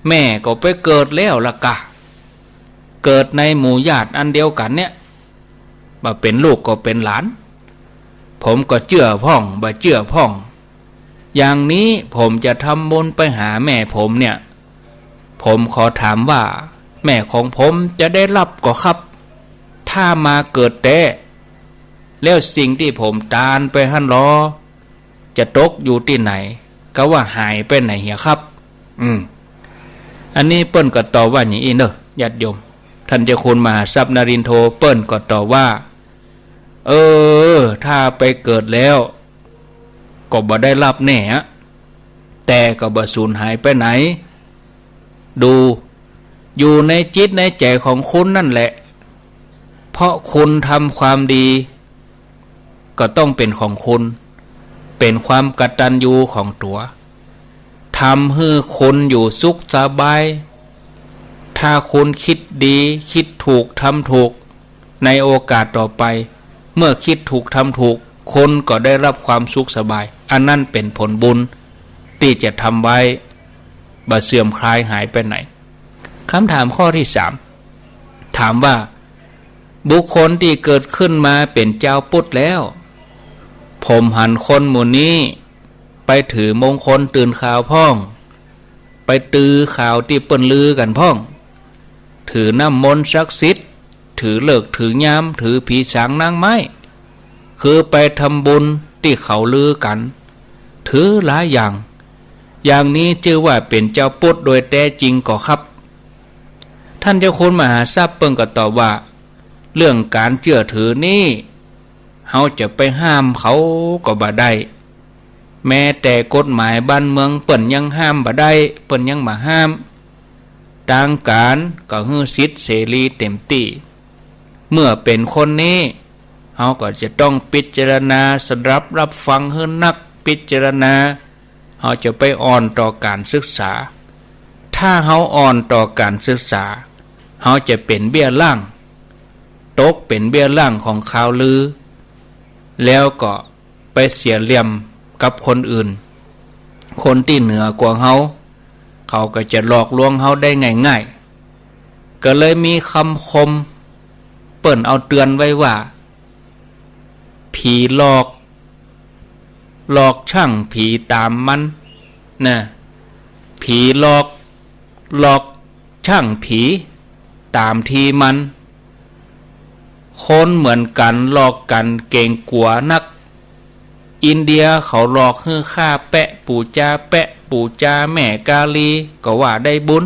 แม่ก็ไปเกิดแล้วละกา เกิดในหมู่ญาติอันเดียวกั๋นเนี่ย บ่าเป๋นลูกก็เป๋นหลาน ผมก็เจื้อพ่อง บ่เจื้อพ่อง อย่างนี้ผมจะทำบุญไปหาแม่ผมเนี่ย ผมขอถามว่า แม่ของผมจะได้ฮับก่อครับ ถ้ามาเกิดแต๊ แล้วสิ่งตี้ผมตานไปหั้นลอ จะตกอยู่ตี้ไหน กาว่าหายไปไหนเหียครับ อืม อันนี้เปิ้นก็ตอบว่าอย่างอี้เน่อ ญาติโยม ท่านเจ้าคุณมหาทรัพย์นรินทโธ เปิ้นก็ตอบว่า เออ ถ้าไปเกิดแล้ว ก็บ่ได้ฮับแน่อะ แต่ก็บ่สูญหายไปไหน ดู อยู่ในจิตในใจ๋ของคุณนั่นแหละ เพราะคุณทำความดี ก็ต้องเป๋นของคุณ เป๋นความกตัญญูของตั๋ว ทำหื้อคุณอยู่สุขสบาย ถ้าคุณคิดดี คิดถูก ทำถูก ในโอกาสต่อไป เมื่อคิดถูก ทำถูก คุณก็ได้ฮับความสุขสบาย อันนั้นเป๋นผลบุญตี้จะทำไว้ บ่เสื่อมคลายหายไปไหน คำถามข้อตี้สาม ถามว่า บุคคลตี้เกิดขึ้นมาเป๋นจาวพุทธแล้ว ผมหันคนหมู่นี้ ไปถือมงคลตื่นข่าวพ่อง ไปตือข่าวตี้เปิ้นลือกั๋นพ่อง ถือน้ำมนต์ศักดิ์สิทธิ์ ถือฤกษ์ถือยาม ถือผีสางนางไม้ คือไปทำบุญตี้เขาลือกั๋น ถือหลายอย่าง อย่างนี้จื้อว่าเป๋นจาวพุทธโดยแต๊จริงก่อครับ ท่านเจ้าคุณมหาทรัพย์เปิ้นก็ตอบว่า เรื่องก๋านเจื้อถือนี้ เฮาจะไปห้ามเขาก็บ่ได้ แม้แต่กฎหมายบ้านเมืองเปิ้นยังห้ามบ่ได้ เปิ้นยังบ่ห้าม ตางก๋านก็หื้อสิทธิ์เสรีเต๋มตี้ เมื่อเป๋นคนนี้ ฮาก็จะต้องปิจารณา สดับฮับฟังหื้อนัก ปิจารณา เฮาจะไปอ่อนต่อก๋านศึกษา ถ้าเฮาอ่อนต่อก๋านศึกษา เฮาจะเป๋นเบี้ยล่าง ตกเป๋นเบี้ยล่างของข่าวลือ แล้วก็ไปเสียเหลี่ยมกับคนอื่น คนตี้เหนือกว่าเฮา เขาก็จะหลอกลวงเฮาได้ง่ายๆ ก็เลยมีกำคม เปิ้นเอาเตือนไว้ว่า ผีหลอก หลอกชั่งผีต๋ามมัน นะ ผีหลอก หลอกชั่งผีต๋ามตี้มัน คนเหมือนกั๋นหลอกกั๋นเก๋งกั๋วนัก อินเดียเขาหลอกหื้อฆ่าแปะ ปู๋จาแปะ ปู๋จาแม่กาลี ก็ว่าได้บุญ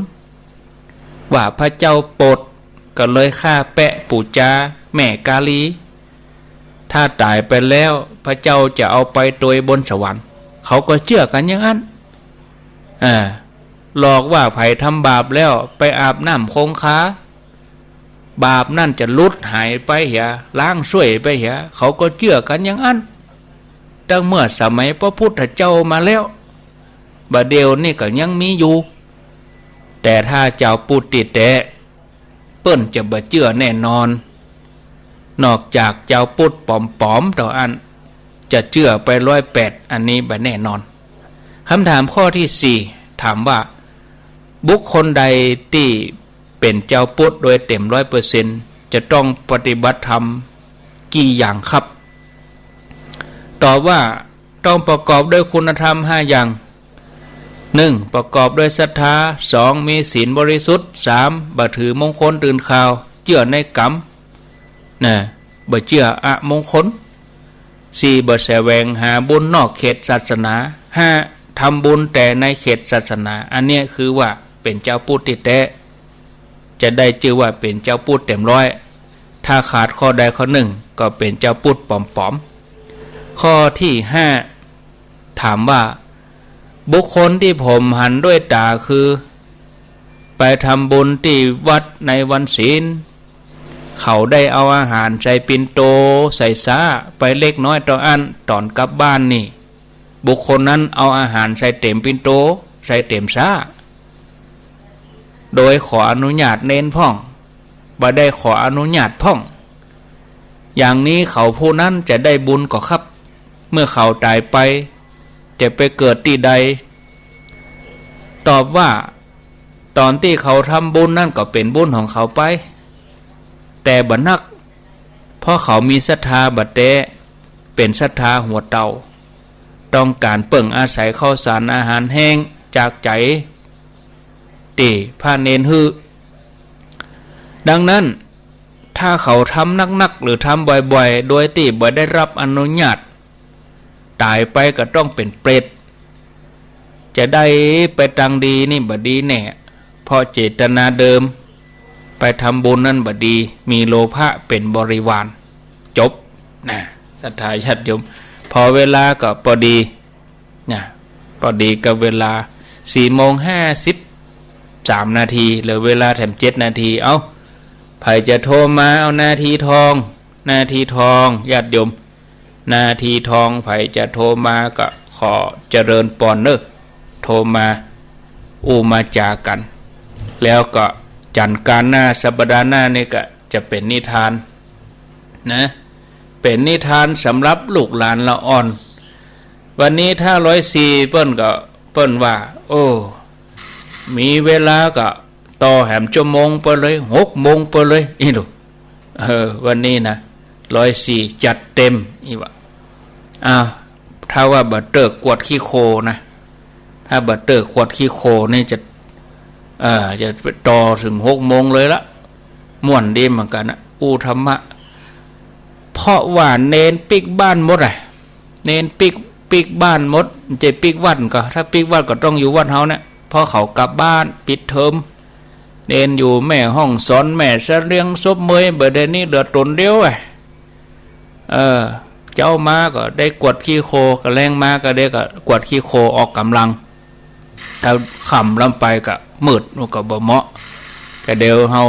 ว่าพระเจ้าโปรด ก็เลยฆ่าแปะ ปู๋จาแม่กาลี ถ้าต๋ายไปแล้ว พระเจ้าจะเอาไปตวยบนสวรรค์ เขาก็เจื้อกั๋นอย่างอั้น อ่า หลอกว่าใผทำบาปแล้วไปอาบน้ำคงคา บาปนั้นจะหลุดหายไปเหีย ล้างส้วยไปเหีย เขาก็เจื้อกั๋นอย่างอั้น ตั้งเมื่อสมัยพระพุทธเจ้ามาแล้ว บ่าเดี่ยวนี้ก็ยังมีอยู่ แต่ถ้าจาวพุทธตี้แต๊ เปิ้นจะบ่เจื้อแน่นอน นอกจากจาวพุทธป๋อมๆ เต้าอั้น จะเจื้อไปร้อยแปด อันนี้บ่แน่นอน กำถามข้อตี้สี่ ถามว่า บุคคลใดตี้เป๋นจาวพุทธโดยเต๋มร้อยเปอร์เซ็นต์ จะต้องปฏิบัติธรรมกี่อย่างครับ ตอบว่า ต้องประกอบด้วยคุณธรรมห้าอย่าง หนึ่ง ประกอบด้วยศรัทธา สอง มีศีลบริสุทธิ์ สาม บ่ถือมงคลตื่นข่าว เจื้อในกรรม นะ บ่เจื้ออมงคล สี่ บ่แสวงหาบุญนอกเขตศาสนา ห้า ทำบุญแต่ในเขตศาสนา อันเนี้ยคือว่าเป๋นจาวพุทธตี้แต๊ จะได้จื้อว่าเป๋นจาวพุทธเต๋มร้อย ถ้าขาดข้อใดข้อนึ่งก็เป๋นจาวพุทธป๋อมๆ ข้อตี้ห้า ถามว่า บุคคลตี้ผมหันด้วยต๋าคือ ไปทำบุญตี้วัดในวันศีล เขาได้เอาอาหารใส่ปิ่นโต ใส่ซ้า ไปเล็กน้อยเต้าอั้น ต๋อนกลับบ้านนี่ บุคคลนั้นเอาอาหารใส่เต๋มปิ่นโต ใส่เต๋มซ้า โดยขออนุญาตเณรพ่อง บ่ได้ขออนุญาตพ่อง อย่างนี้เขาผู้นั้นจะได้บุญก่อครับ เมื่อเขาต๋ายไป จะไปเกิดตี้ใด ตอบว่า ต๋อนตี้เขาทำบุญนั้นก็เป๋นบุญของเขาไป แต่บ่นัก เพราะเขามีศรัทธาบ่แต๊ เป๋นศรัทธาหัวเต่า ต้องก๋านเปิ้งอาศัยข้าวสารอาหารแห้งจากใจ๋ ตี้พระเณรหื้อ ดังนั้น ถ้าเขาทำนักๆ หรือทำบ่อยๆ โดยตี้บ่ได้ฮับอนุญาต ต๋ายไปก็ต้องเป๋นเปรต จะได้ไปตางดีนี่บ่ดีแน่ เพราะเจตนาเดิม ไปทำบุญนั้นบ่ดี มีโลภะเป๋นบริวาร จบ นะ ศรัทธาญาติโยม พอเวลาก็ปอดี นะ ปอดีกับเวลา สี่โมงห้าสิบสามนาที เหลือเวลาแถมเจ็ดนาที เอ้า ใผจะโทรมา เอานาทีทอง นาทีทอง ญาติโยม นาทีทอง ใผจะโทรมาก็ขอเจริญปอนเน้อ โทรมา อู้มาจ๋ากั๋น แล้วก็จันทร์อังคารหน้า สัปดาห์หน้านี่ก็จะเป๋นนิทาน นะ เป๋นนิทานสำหรับลูกหลานละอ่อน วันนี้ถ้าร้อยสี่เปิ้นก็ เปิ้นว่า โอ้ มีเวลาก็ต่อแหมชั่วโมงไปเลย หกโมงไปเลย อี้ดู เออ วันนี้นะ ร้อยสี่ จัดเต๋ม อี้วะ อ้าว ถ้าว่าบ่เต๊อะกวดขี้โคลนนะ ถ้าบ่เต๊อะกวดขี้โคลนนี่จะ เอ่อ จะไปต่อเถิงหกโมงเลยละ ม่วนดีเหมือนกั๋นนะ อู้ธรรมะ เพราะว่าเณรปิ๊กบ้านหมดอะ เณรปิ๊ก ปิ๊กบ้านหมด จะปิ๊กวัดก็ ถ้าปิ๊กวัดก็ต้องอยู่วัดเฮาเนี่ย เพราะเขากลับบ้านปิดเทอม เณรอยู่แม่ฮ่องสอน แม่เสลียง ศพเมย บ่าเดี่ยวนี้เหลือต๋นเดียวอะ เออ เจ๊ามาก็ได้กวดขี้โคลน กะแลงมาก็ได้ก็กวดขี้โคลน ออกก๋ำลัง ถ้าค่ำล้ำไปก็มืด มันก็บ่เหมาะ ก็เดี๋ยวเฮา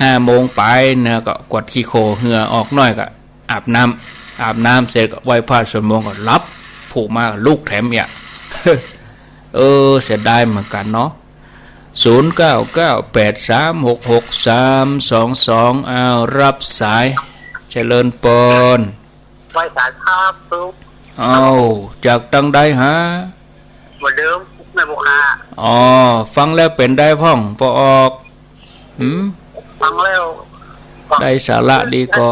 ห้าโมงป๋ายเนี่ยก็กวดขี้โคลน เหื่อออกหน้อยก็ อาบน้ำ อาบน้ำเสร็จก็ไหว้พระสวดมนต์ก็หลับ ผูกมาก็ลุกแถมเนี่ย เออ เสียดายเหมือนกั๋นเนาะ ศูนย์เก้าเก้าแปดสามหกหกสามสองสอง อ้าว รับสาย เจริญปอน ไหว้สาครับ ครู อ้าว จากตังใดฮะ เหมือนเดิม แม่บุคคา อ๋อ ฟังแล้วเป๋นใดพ่อง ปอออก หืม ฟังแล้ว ได้สาระดีก่อ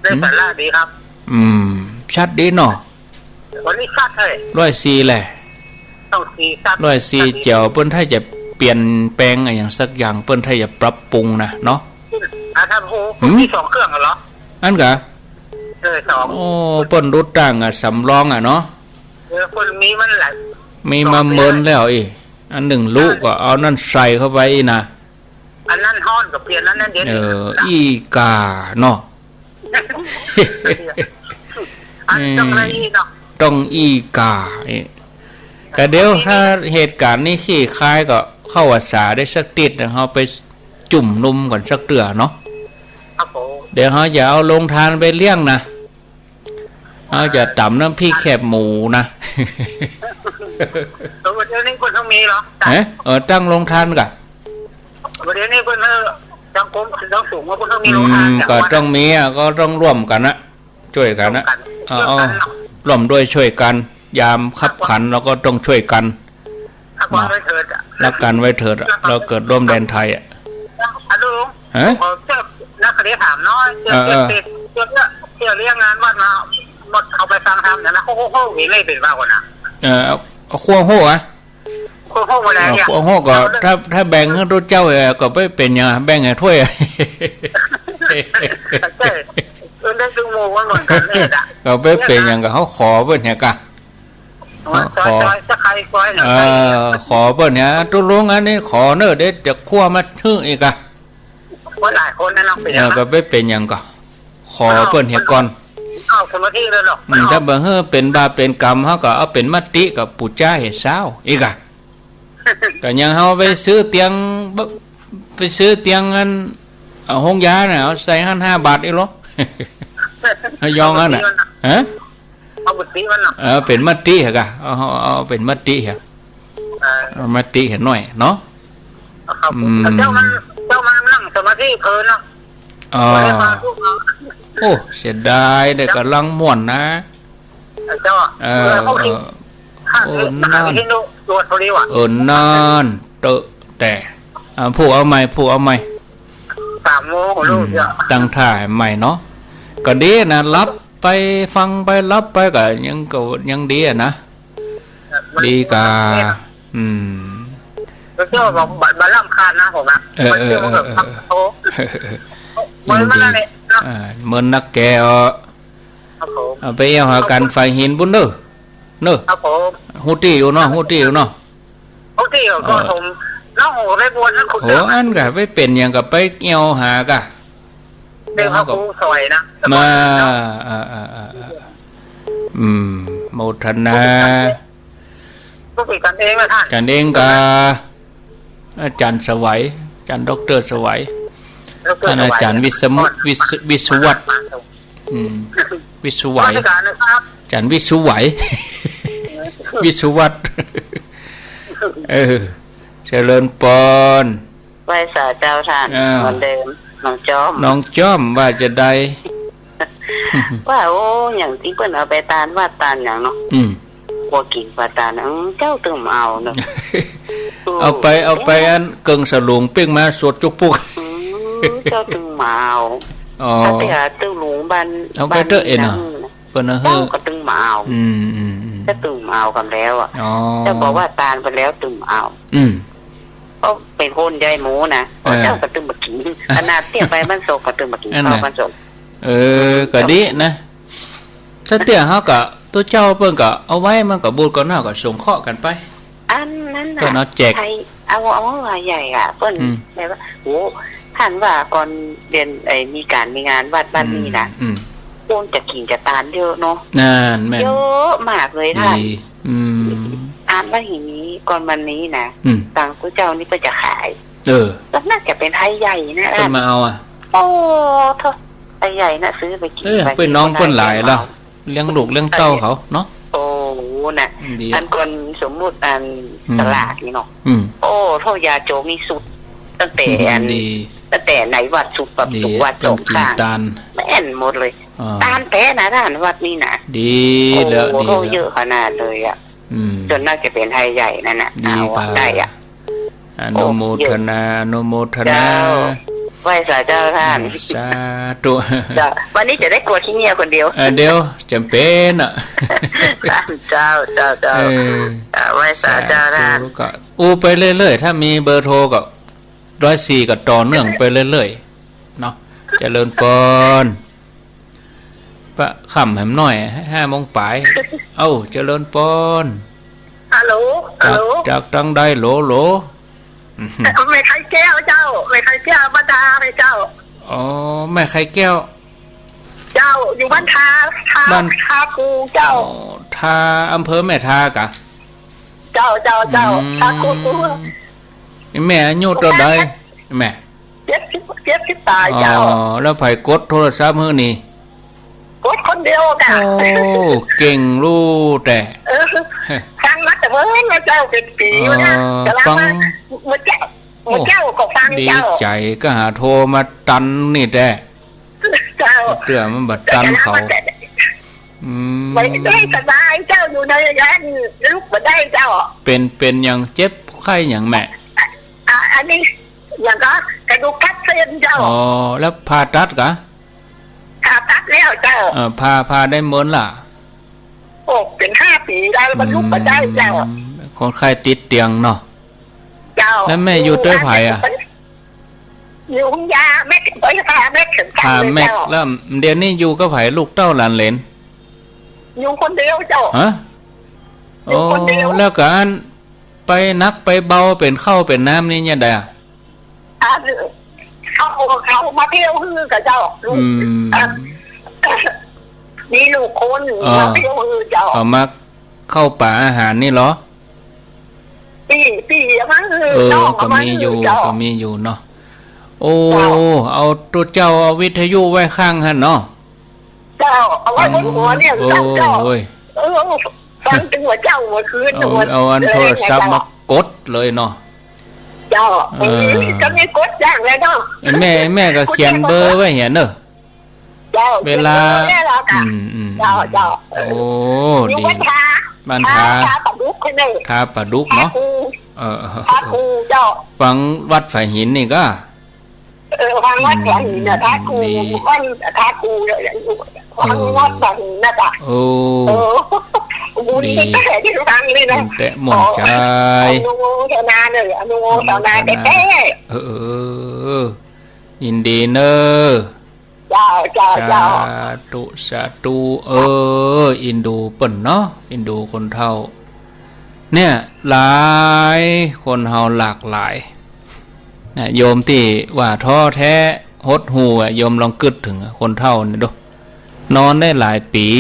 ได้สาระดีครับ อืม ชัดดีเนาะ วันนี้ชัดเลย ร้อยสี่แหละ ต้องสี่ชัด ร้อยสี่ ชัดดี แจ๋ว เปิ้นถ้าจะเปลี่ยนแปลงอะหยังสักอย่าง เปิ้นถ้าจะปรับปรุงนะเนาะ อ่ะ ท่านผู้ หืม มีสองเครื่องเหรอ อันกะ เออ สอง โอ้ เปิ้นรุดตั้งอะ สำรองอะเนาะ เออ เปิ้นมีมันหลาย มีมาเมินแล้วอีก อันนึ่งลุก็เอานั่นใส่เข้าไปอีกนะ อันนั้นฮ้อนก็เปลี่ยนอันนั้นเย็น เออ อี้ก่าเนาะ อันต้องอะไรอีกเนาะ ต้องอี้ก่า เอ๊ะ ก็เดี๋ยวถ้าเหตุการณ์นี้คลี่คลายก็เข้าพรรษาได้สักติดนะ เฮาไปจุ่มนุมก่อนสักเตื้อเนาะ ครับผม เดี๋ยวเฮาจะเอาโฮงตานไปเลี้ยงนะ เฮาจะต๋ำน้ำพริกแคบหมูนะ เออ เดี๋ยวนี้เปิ้นต้องมีเหรอ ฮะ เออ ตั้งโฮงตานก่ะ เดี๋ยวนี้เปิ้น เออ สังคมสังสูงว่าเปิ้นต้องมีโฮงตาน อืม เนี่ย ก็ต้องมีอะ ก็ต้องร่วมกั๋นนะ จ้วยกั๋นนะ ร่วมกั๋น เอา เอา ร่วมด้วยช่วยกัน ยามคับขันเราก็ต้องช่วยกั๋น รักกั๋นไว้เถิดอะ รักกั๋นไว้เถิดอะ เราเกิดร่วมแดนไทยอะ อะลุง ฮะ ขอเจ้านักเรียนถามหน่อย เจ้า เออ เออ เจ้า เจ้า เจ้าเลี้ยงงานวัดมา หมดเขาไปฟังธรรมเนี่ยนะ โอ้โห โอ้โห เห็นเลยเป๋นว่าก่อนนะ เออ เอา เอาขั้วโฮ่อะ ขั้วโฮ่มาแล้วเนี่ย เอาขั้วโฮ่ก็ เอาเลย ถ้า ถ้าแบ่งหื้อตุ๊เจ้าเออ ก็บ่เป๋นหยัง แบ่งหื้อถ้วยอะ ใช่ เออ ได้ดูหมู่กันเหมือนกันเนี่ยอะ ก็บ่เป๋นหยัง ก็เฮาขอเปิ้นเนี่ยกะ ขอ ขอ ขอ จะใครขอให้หน่อย เออ ขอเปิ้นเนี่ย ตุ๊ลุงอันนี้ขอเน่อ เดี๋ยวจะขั้วมาหื้ออีกอะ ว่าหลายคนนะเนาะ เออ ก็บ่เป๋นหยังก็ ขอเปิ้นเหียก่อน เอาสมาธิเลยเหรอ อืม ถ้าบ่หื้อเป๋นบาปเป๋นกรรม เฮาก็เอาเป๋นมติกับปู่จ้าเหียซาวอีกอะ ก็ยังเฮาไปซื้อเตียง ไปซื้อเตียงอัน เอาโฮงยาน่ะ เอาใส่หั้นห้าบาทอีกเหรอ ระยองอันน่ะ ฮะ เอามติมันเนาะ เออ เป๋นมติเหรอกะ เอา เอา เอาเป๋นมติเหรอ เออ เอามติเหรอหน่อยเนาะ ครับผม อืม เจ้ามัน เจ้ามันนั่งสมาธิเพลินเนาะ อ๋อ บ่ได้ฟังธรรม โอ้ เสียดาย ได้ก่ำลังม่วนนะ เจ้า เออ เออ พวกนี้ เออ ข้า โอ้ เอ๊ะ มหาวิทยาลัย นั่น ตรวจพอดีว่ะ เออ นั่น เต๊อะแต่ อ่า ผูกเอาใหม่ ผูกเอาใหม่ สามโมง อืม ลูกเดียว ตั้งท่าให้ใหม่เนาะ ก็ดีนะ หลับไปฟังไปหลับไปก็ยัง ก็ยังดีอะนะ มัน ดีกว่า อืม แล้วก็บอกบัด บัดรำคาญนะผมนะ เออ มันเจอ เออ มันแบบ เออ เออ โอ้ เออ มัน มันนั่นแหละเนาะ อ่า เมินนักแกอ่ะ ครับผม เอาไปเอี่ยวหากั๋นฝ่ายหินปุ้นเน่อ เน่อ ครับผม ฮู้ตี้อยู่เนาะ ฮู้ตี้อยู่เนาะ ฮู้ตี้อยู่ เออ ก็ผม น้องผมได้บวชนะคุณ โอ้ อันกะไปเป๋นหยังกะไปเอี่ยวหากะ เดี๋ยวเขาครูสอยนะ มา เออ เออ เออ เออ อืม โมทนา ลูกศิษย์กั๋นเองนะท่าน กั๋นเองกะ อาจ๋ารย์สวัย อาจ๋ารย์ด็อกเตอร์สวัย ด็อกเตอร์ ท่านอาจ๋ารย์ สวัย วิษณุ วิษ วิศวัตร อืม วิศวัย นมัสการนะครับ อาจ๋ารย์วิศวัย วิศวัตร เออ เจริญปอน ไหว้สาเจ้าท่าน อ่า เหมือนเดิม น้องจ้อม น้องจ้อมว่าจะใด ว่า โอ้ อย่างตี้เปิ้นเอาไปตานวัดตานอย่างเนาะ อืม กั๋วกิ๋นกั๋วตาน อืม เจ้าตึงบ่เอาเนาะ เอาไป เอาไปอันเกิ่งสลุงปิ๊กมาสวดจุกปุก อืม เจ้าตึงบ่เอา อ๋อ ถ้าไปหาตึงหลวงบ้าน เอาไปเต๊อะ บ้าน เอ็นเนาะ นี่นะ เปิ้นเอาหื้อ เจ้าก็ตึงบ่เอา อืม อืม อืม เจ้าตึงบ่เอากั๋นแล้วอะ อ๋อ เจ้าบอกว่าตานไปแล้วตึงบ่เอา อืม เพราะเป๋นคนใยหมูนะ เออ เจ้าก็ตึงบ่กิ๋น ขนาดเตี้ยไปบ้านศพก็ตึงบ่กิ๋น นั่นแหละ ข้าวบ้านศพ เออ ก็ดีนะ ถ้าเตี้ยเฮาก็ ตุ๊เจ้าเปิ้นก็เอาไว้ มันก็บุญก็หน้าก็สงเคราะห์กั๋นไป อันนั้นน่ะ เปิ้นเอาแจก ใครเอา เอาว่าใหญ่อะ เปิ้น อืม แบบว่า โอ้ ท่านว่าก่อนเดือน ไอ้ มีก๋านมีงานวัดบ้านนี่นะ อืม อืม คนจะกิ๋นจะตานเยอะเนาะ นั่นแม่น เยอะมากเลยท่าน ดี อืม อ่านว่าอย่างนี้ ก่อนวันนี้นะ อืม ตังตุ๊เจ้านี่เปิ้นจะขาย เออ แล้วน่าจะเป๋นไทยใหญ่นะ เปิ้นมาเอาอะ โอ้ เถอะ ไอ้ใหญ่น่ะซื้อไปกิ๋น เอ้ย ไป เปิ้นน้องเปิ้นหลายแล้ว เลี้ยงลูกเลี้ยงเต้าเขาเนาะ โอ้ น่ะ ดี อันก่อนสมมุติอัน อืม สลากนี่เนาะ อืม โอ้ เต้ายาโจมีสุด ตั้งแต่อัน ดี ตั้งแต่ในวัดสุด วัด ดี สุด วัด เปิ้นกิ๋น สองข้าง ตาน แม่นหมดเลย อ๋อ ตานแต๊นะต้านวัดนี่นะ ดี โอ้ แล้ว ดี โอ้ แล้ว เยอะขนาดเลยอะ อืม ส่วนมากจะเป๋นไทยใหญ่นั่นน่ะ ดี เอา ครับ ได้อะ อนุโมทนา โอ้ เยอะ อนุโมทนา เจ้า ไหว้สาเจ้าต้าน อ่า สาธุ เจ้า วันนี้จะได้กวาดขี้เยี่ยวคนเดียว เออ เดี๋ยว จ๋ำเป๋นอะ เจ้า เจ้า เจ้า เออ เอ่อ ไหว้สาเจ้าต้าน สาธุ ก็อู้ไปเรื่อยๆ ถ้ามีเบอร์โทรก็ ร้อยสี่ ก็ต่อเนื่องไปเรื่อยๆ เนาะ เจริญปอน ปะค่ำแหมหน้อย ห้าโมงป๋าย เอ้า เจริญปอน ฮัลโหล ฮัลโหล จาก จากตางใด โหล โหล แม่ไข่แก้วเจ้า แม่ไข่แก้ว บ้านทาเจ้า อ๋อ แม่ไข่แก้ว เจ้า อยู่บ้านทา ทา บ้าน ทาคูเจ้า อ๋อ ทา อำเภอแม่ทากะ เจ้า เจ้า เจ้า อืม ทาคู แม่อายุเต้าใด แม่ เจ็ดสิบ เจ็ดสิบป๋ายเจ้า อ๋อ แล้วใผกดโทรศัพท์หื้อนี่ กดคนเดียวกะ โอ้ เก่งลู่แต่ เออ ฟังมาแต่เมื่อนะเจ้า เป๋นปี๋อยู่นะ อ๋อ กำลัง ฟัง มา เมื่อเจ้า เมื่อเจ้าก็ฟัง ดี เจ้า ใจ๋ก็หาโทรมาตันนี่แต่ เจ้า เตื้อมันบ่ตันเขา แต่ อืม บ่ได้สบายเจ้า อยู่ในนั้นลุกบ่ได้เจ้า เป๋น เป๋นหยัง เจ็บไข้หยังแม่ อ่ะ อันนี้หยังก็กระดูกทับเส้นเจ้า อ๋อ แล้วผ่าตัดกะ ผ่าตัดแล้วเจ้า เออ ผ่า ผ่าได้เมินละ โอ้ เป๋นห้าปี๋แล้ว มันลุกบ่ได้เจ้า อืม คนไข้ติดเตียงเนาะ เจ้า แล้วแม่อยู่ตวยใผอะ อยู่ห้องยาแม็ก เอ้ย ผ่าแม็กเข็มขัด ผ่าแม็ก เลยเจ้า แล้วเดี๋ยวนี้อยู่กับใผ ลูกเต้าหลานเหลน อยู่คนเดียวเจ้า ฮะ อยู่คนเดียว โอ้ แล้วก็อันไปหนักไปเบา เป๋นข้าวเป๋นน้ำนี่เนี่ยใดอะ อ่า เขา เขามาเที่ยวฮื้อกับเจ้า อืม อ่ะ มีลูกคน อ๋อ มาเที่ยวฮื้อเจ้า เขามาเข้าป๋าอาหารนี่เหรอ ปี้ ปี้มาฮื้อ เออ น้อง ก็มีอยู่ เอามาฮื้อเจ้า ก็มีอยู่เนาะ โอ้ เจ้า เอาตุ๊เจ้า เอาวิทยุไว้ข้างหั้นเนาะ เจ้า เอาไว้บนหัวเนี่ย อืม เจ้า เจ้า โอ้ย เออ ฟังตึงหัวเจ้าหัวคืน เอา หัว เอาอันโทรศัพท์มากดเลยเนาะ เจ้า เออ เออ ก็มีกดอย่างเลยเนาะ แม่ แม่ก็เขียนเบอร์ไว้เหียเนอะ เจ้า เวลา เขียนเบอร์ไว้แล้วค่ะ อืม อืม เจ้า เจ้า เออ โอ้ อยู่ ดี บ้านทา บ้านทา ทา ทาปลาดุกใช่ไหม ทาปลาดุกเนาะ ทาคู เออ เออ ทาคูเจ้า ฟังวัดฝายหินนี่ก็ เออ ฟังวัดฝายหินน่ะ อืม ทาคู ดี บ้านทาคูเนี่ย ฟังวัดฝายหินน่ะจ้ะ โอ้ เออ บุญ ดี ตั้งแต่ที่ฟังเลยนะ บุญแต๊หม่อนใจ๋ ขออนุโมทนาเลย อนุโมทนา อนุโมทนา แต๊ๆ เออ เออ เออ ยินดีเนอะ เจ้า เจ้า สา เจ้า ธุ สาธุ เออ อินดูเปิ้นเนาะ อินดูคนเฒ่า เนี่ย หลาย คนเฮาหลากหลาย นะ โยมตี้ว่าท้อแท้หดหู่อะ โยมลองกึ๊ดถึงอะ คนเฒ่าเนี่ยดู นอนได้หลายปี๋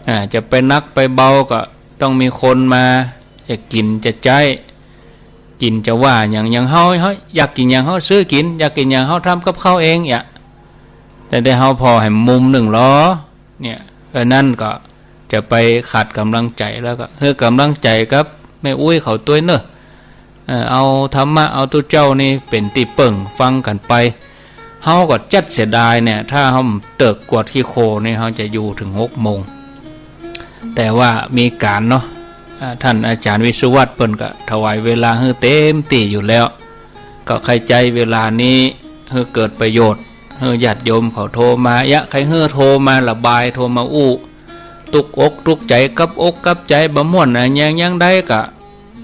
อ่า จะไปหนักไปเบาก็ต้องมีคนมา จะกิ๋นจะใจ๊ กิ๋นจะว่าหยัง อย่างเฮา เฮาอยากกิ๋นหยังเฮาซื้อกิ๋น อยากกิ๋นหยังเฮาทำกับข้าวเอง เยียะ แต่ได้เฮาผ่อแหมมุมนึ่งลอ เนี่ย เออ นั่นก็จะไปขาดก๋ำลังใจ๋ แล้วก็หื้อก๋ำลังใจ๋กับแม่อุ๊ยเขาตวยเนอะ เออ เอาธรรมะ เอาตุ๊เจ้านี่เป๋นตี้เปิ้งฟังกั๋นไป เฮาก็จั๊ดเสียดายเนี่ย ถ้าเฮาเติกกวาดขี้โคลนนี่ เฮาจะอยู่เถิงหกโมง แต่ว่ามีก๋านเนาะ อ่า ต้านอาจ๋ารย์วิศวัตรเปิ้นก็ถวายเวลาหื้อเต๋มตี้อยู่แล้ว ก็ใค่ใจ๊เวลานี้หื้อเกิดประโยชน์ หื้อญาติโยมเขาโทรมา เยียะ ใค่หื้อโทรมาระบาย โทรมาอู้ ตุ๊กอกตุ๊กใจ๋ กับอกกับใจ๋ บ่ม่วนอะหยังหยังใดก็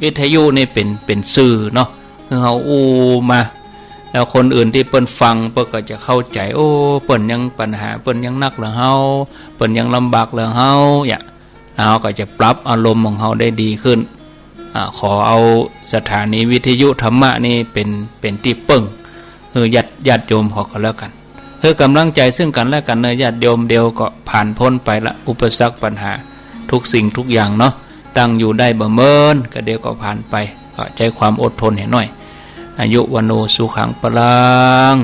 วิทยุนี่เป๋น เป๋นสื่อเนาะ หื้อเฮาอู้มา แล้วคนอื่นตี้เปิ้นฟัง เปิ้นก็จะเข้าใจ๋ โอ้ เปิ้นยังปัญหา เปิ้นยังหนักเหลือเฮา เปิ้นยังลำบากเหลือเฮา เยียะ เฮาก็จะปรับอารมณ์ของเฮาได้ดีขึ้น อ่า ขอเอาสถานีวิทยุธรรมะนี่เป๋น เป๋นตี้เปิ้ง หื้อญาติ ญาติโยมเขาก็แล้วกั๋น หื้อก๋ำลังใจ๋ซึ่งกั๋นและกั๋นเนอะ ญาติโยม เดี๋ยวก็ผ่านป๊นไปละ อุปสรรคปัญหา ทุกสิ่งทุกอย่างเนาะ ตั้งอยู่ได้บ่เมิน ก็เดี๋ยวก็ผ่านไป ก็ใจ๊ความอดทนเหียหน้อย อายุ วัณโณ สุขัง พลัง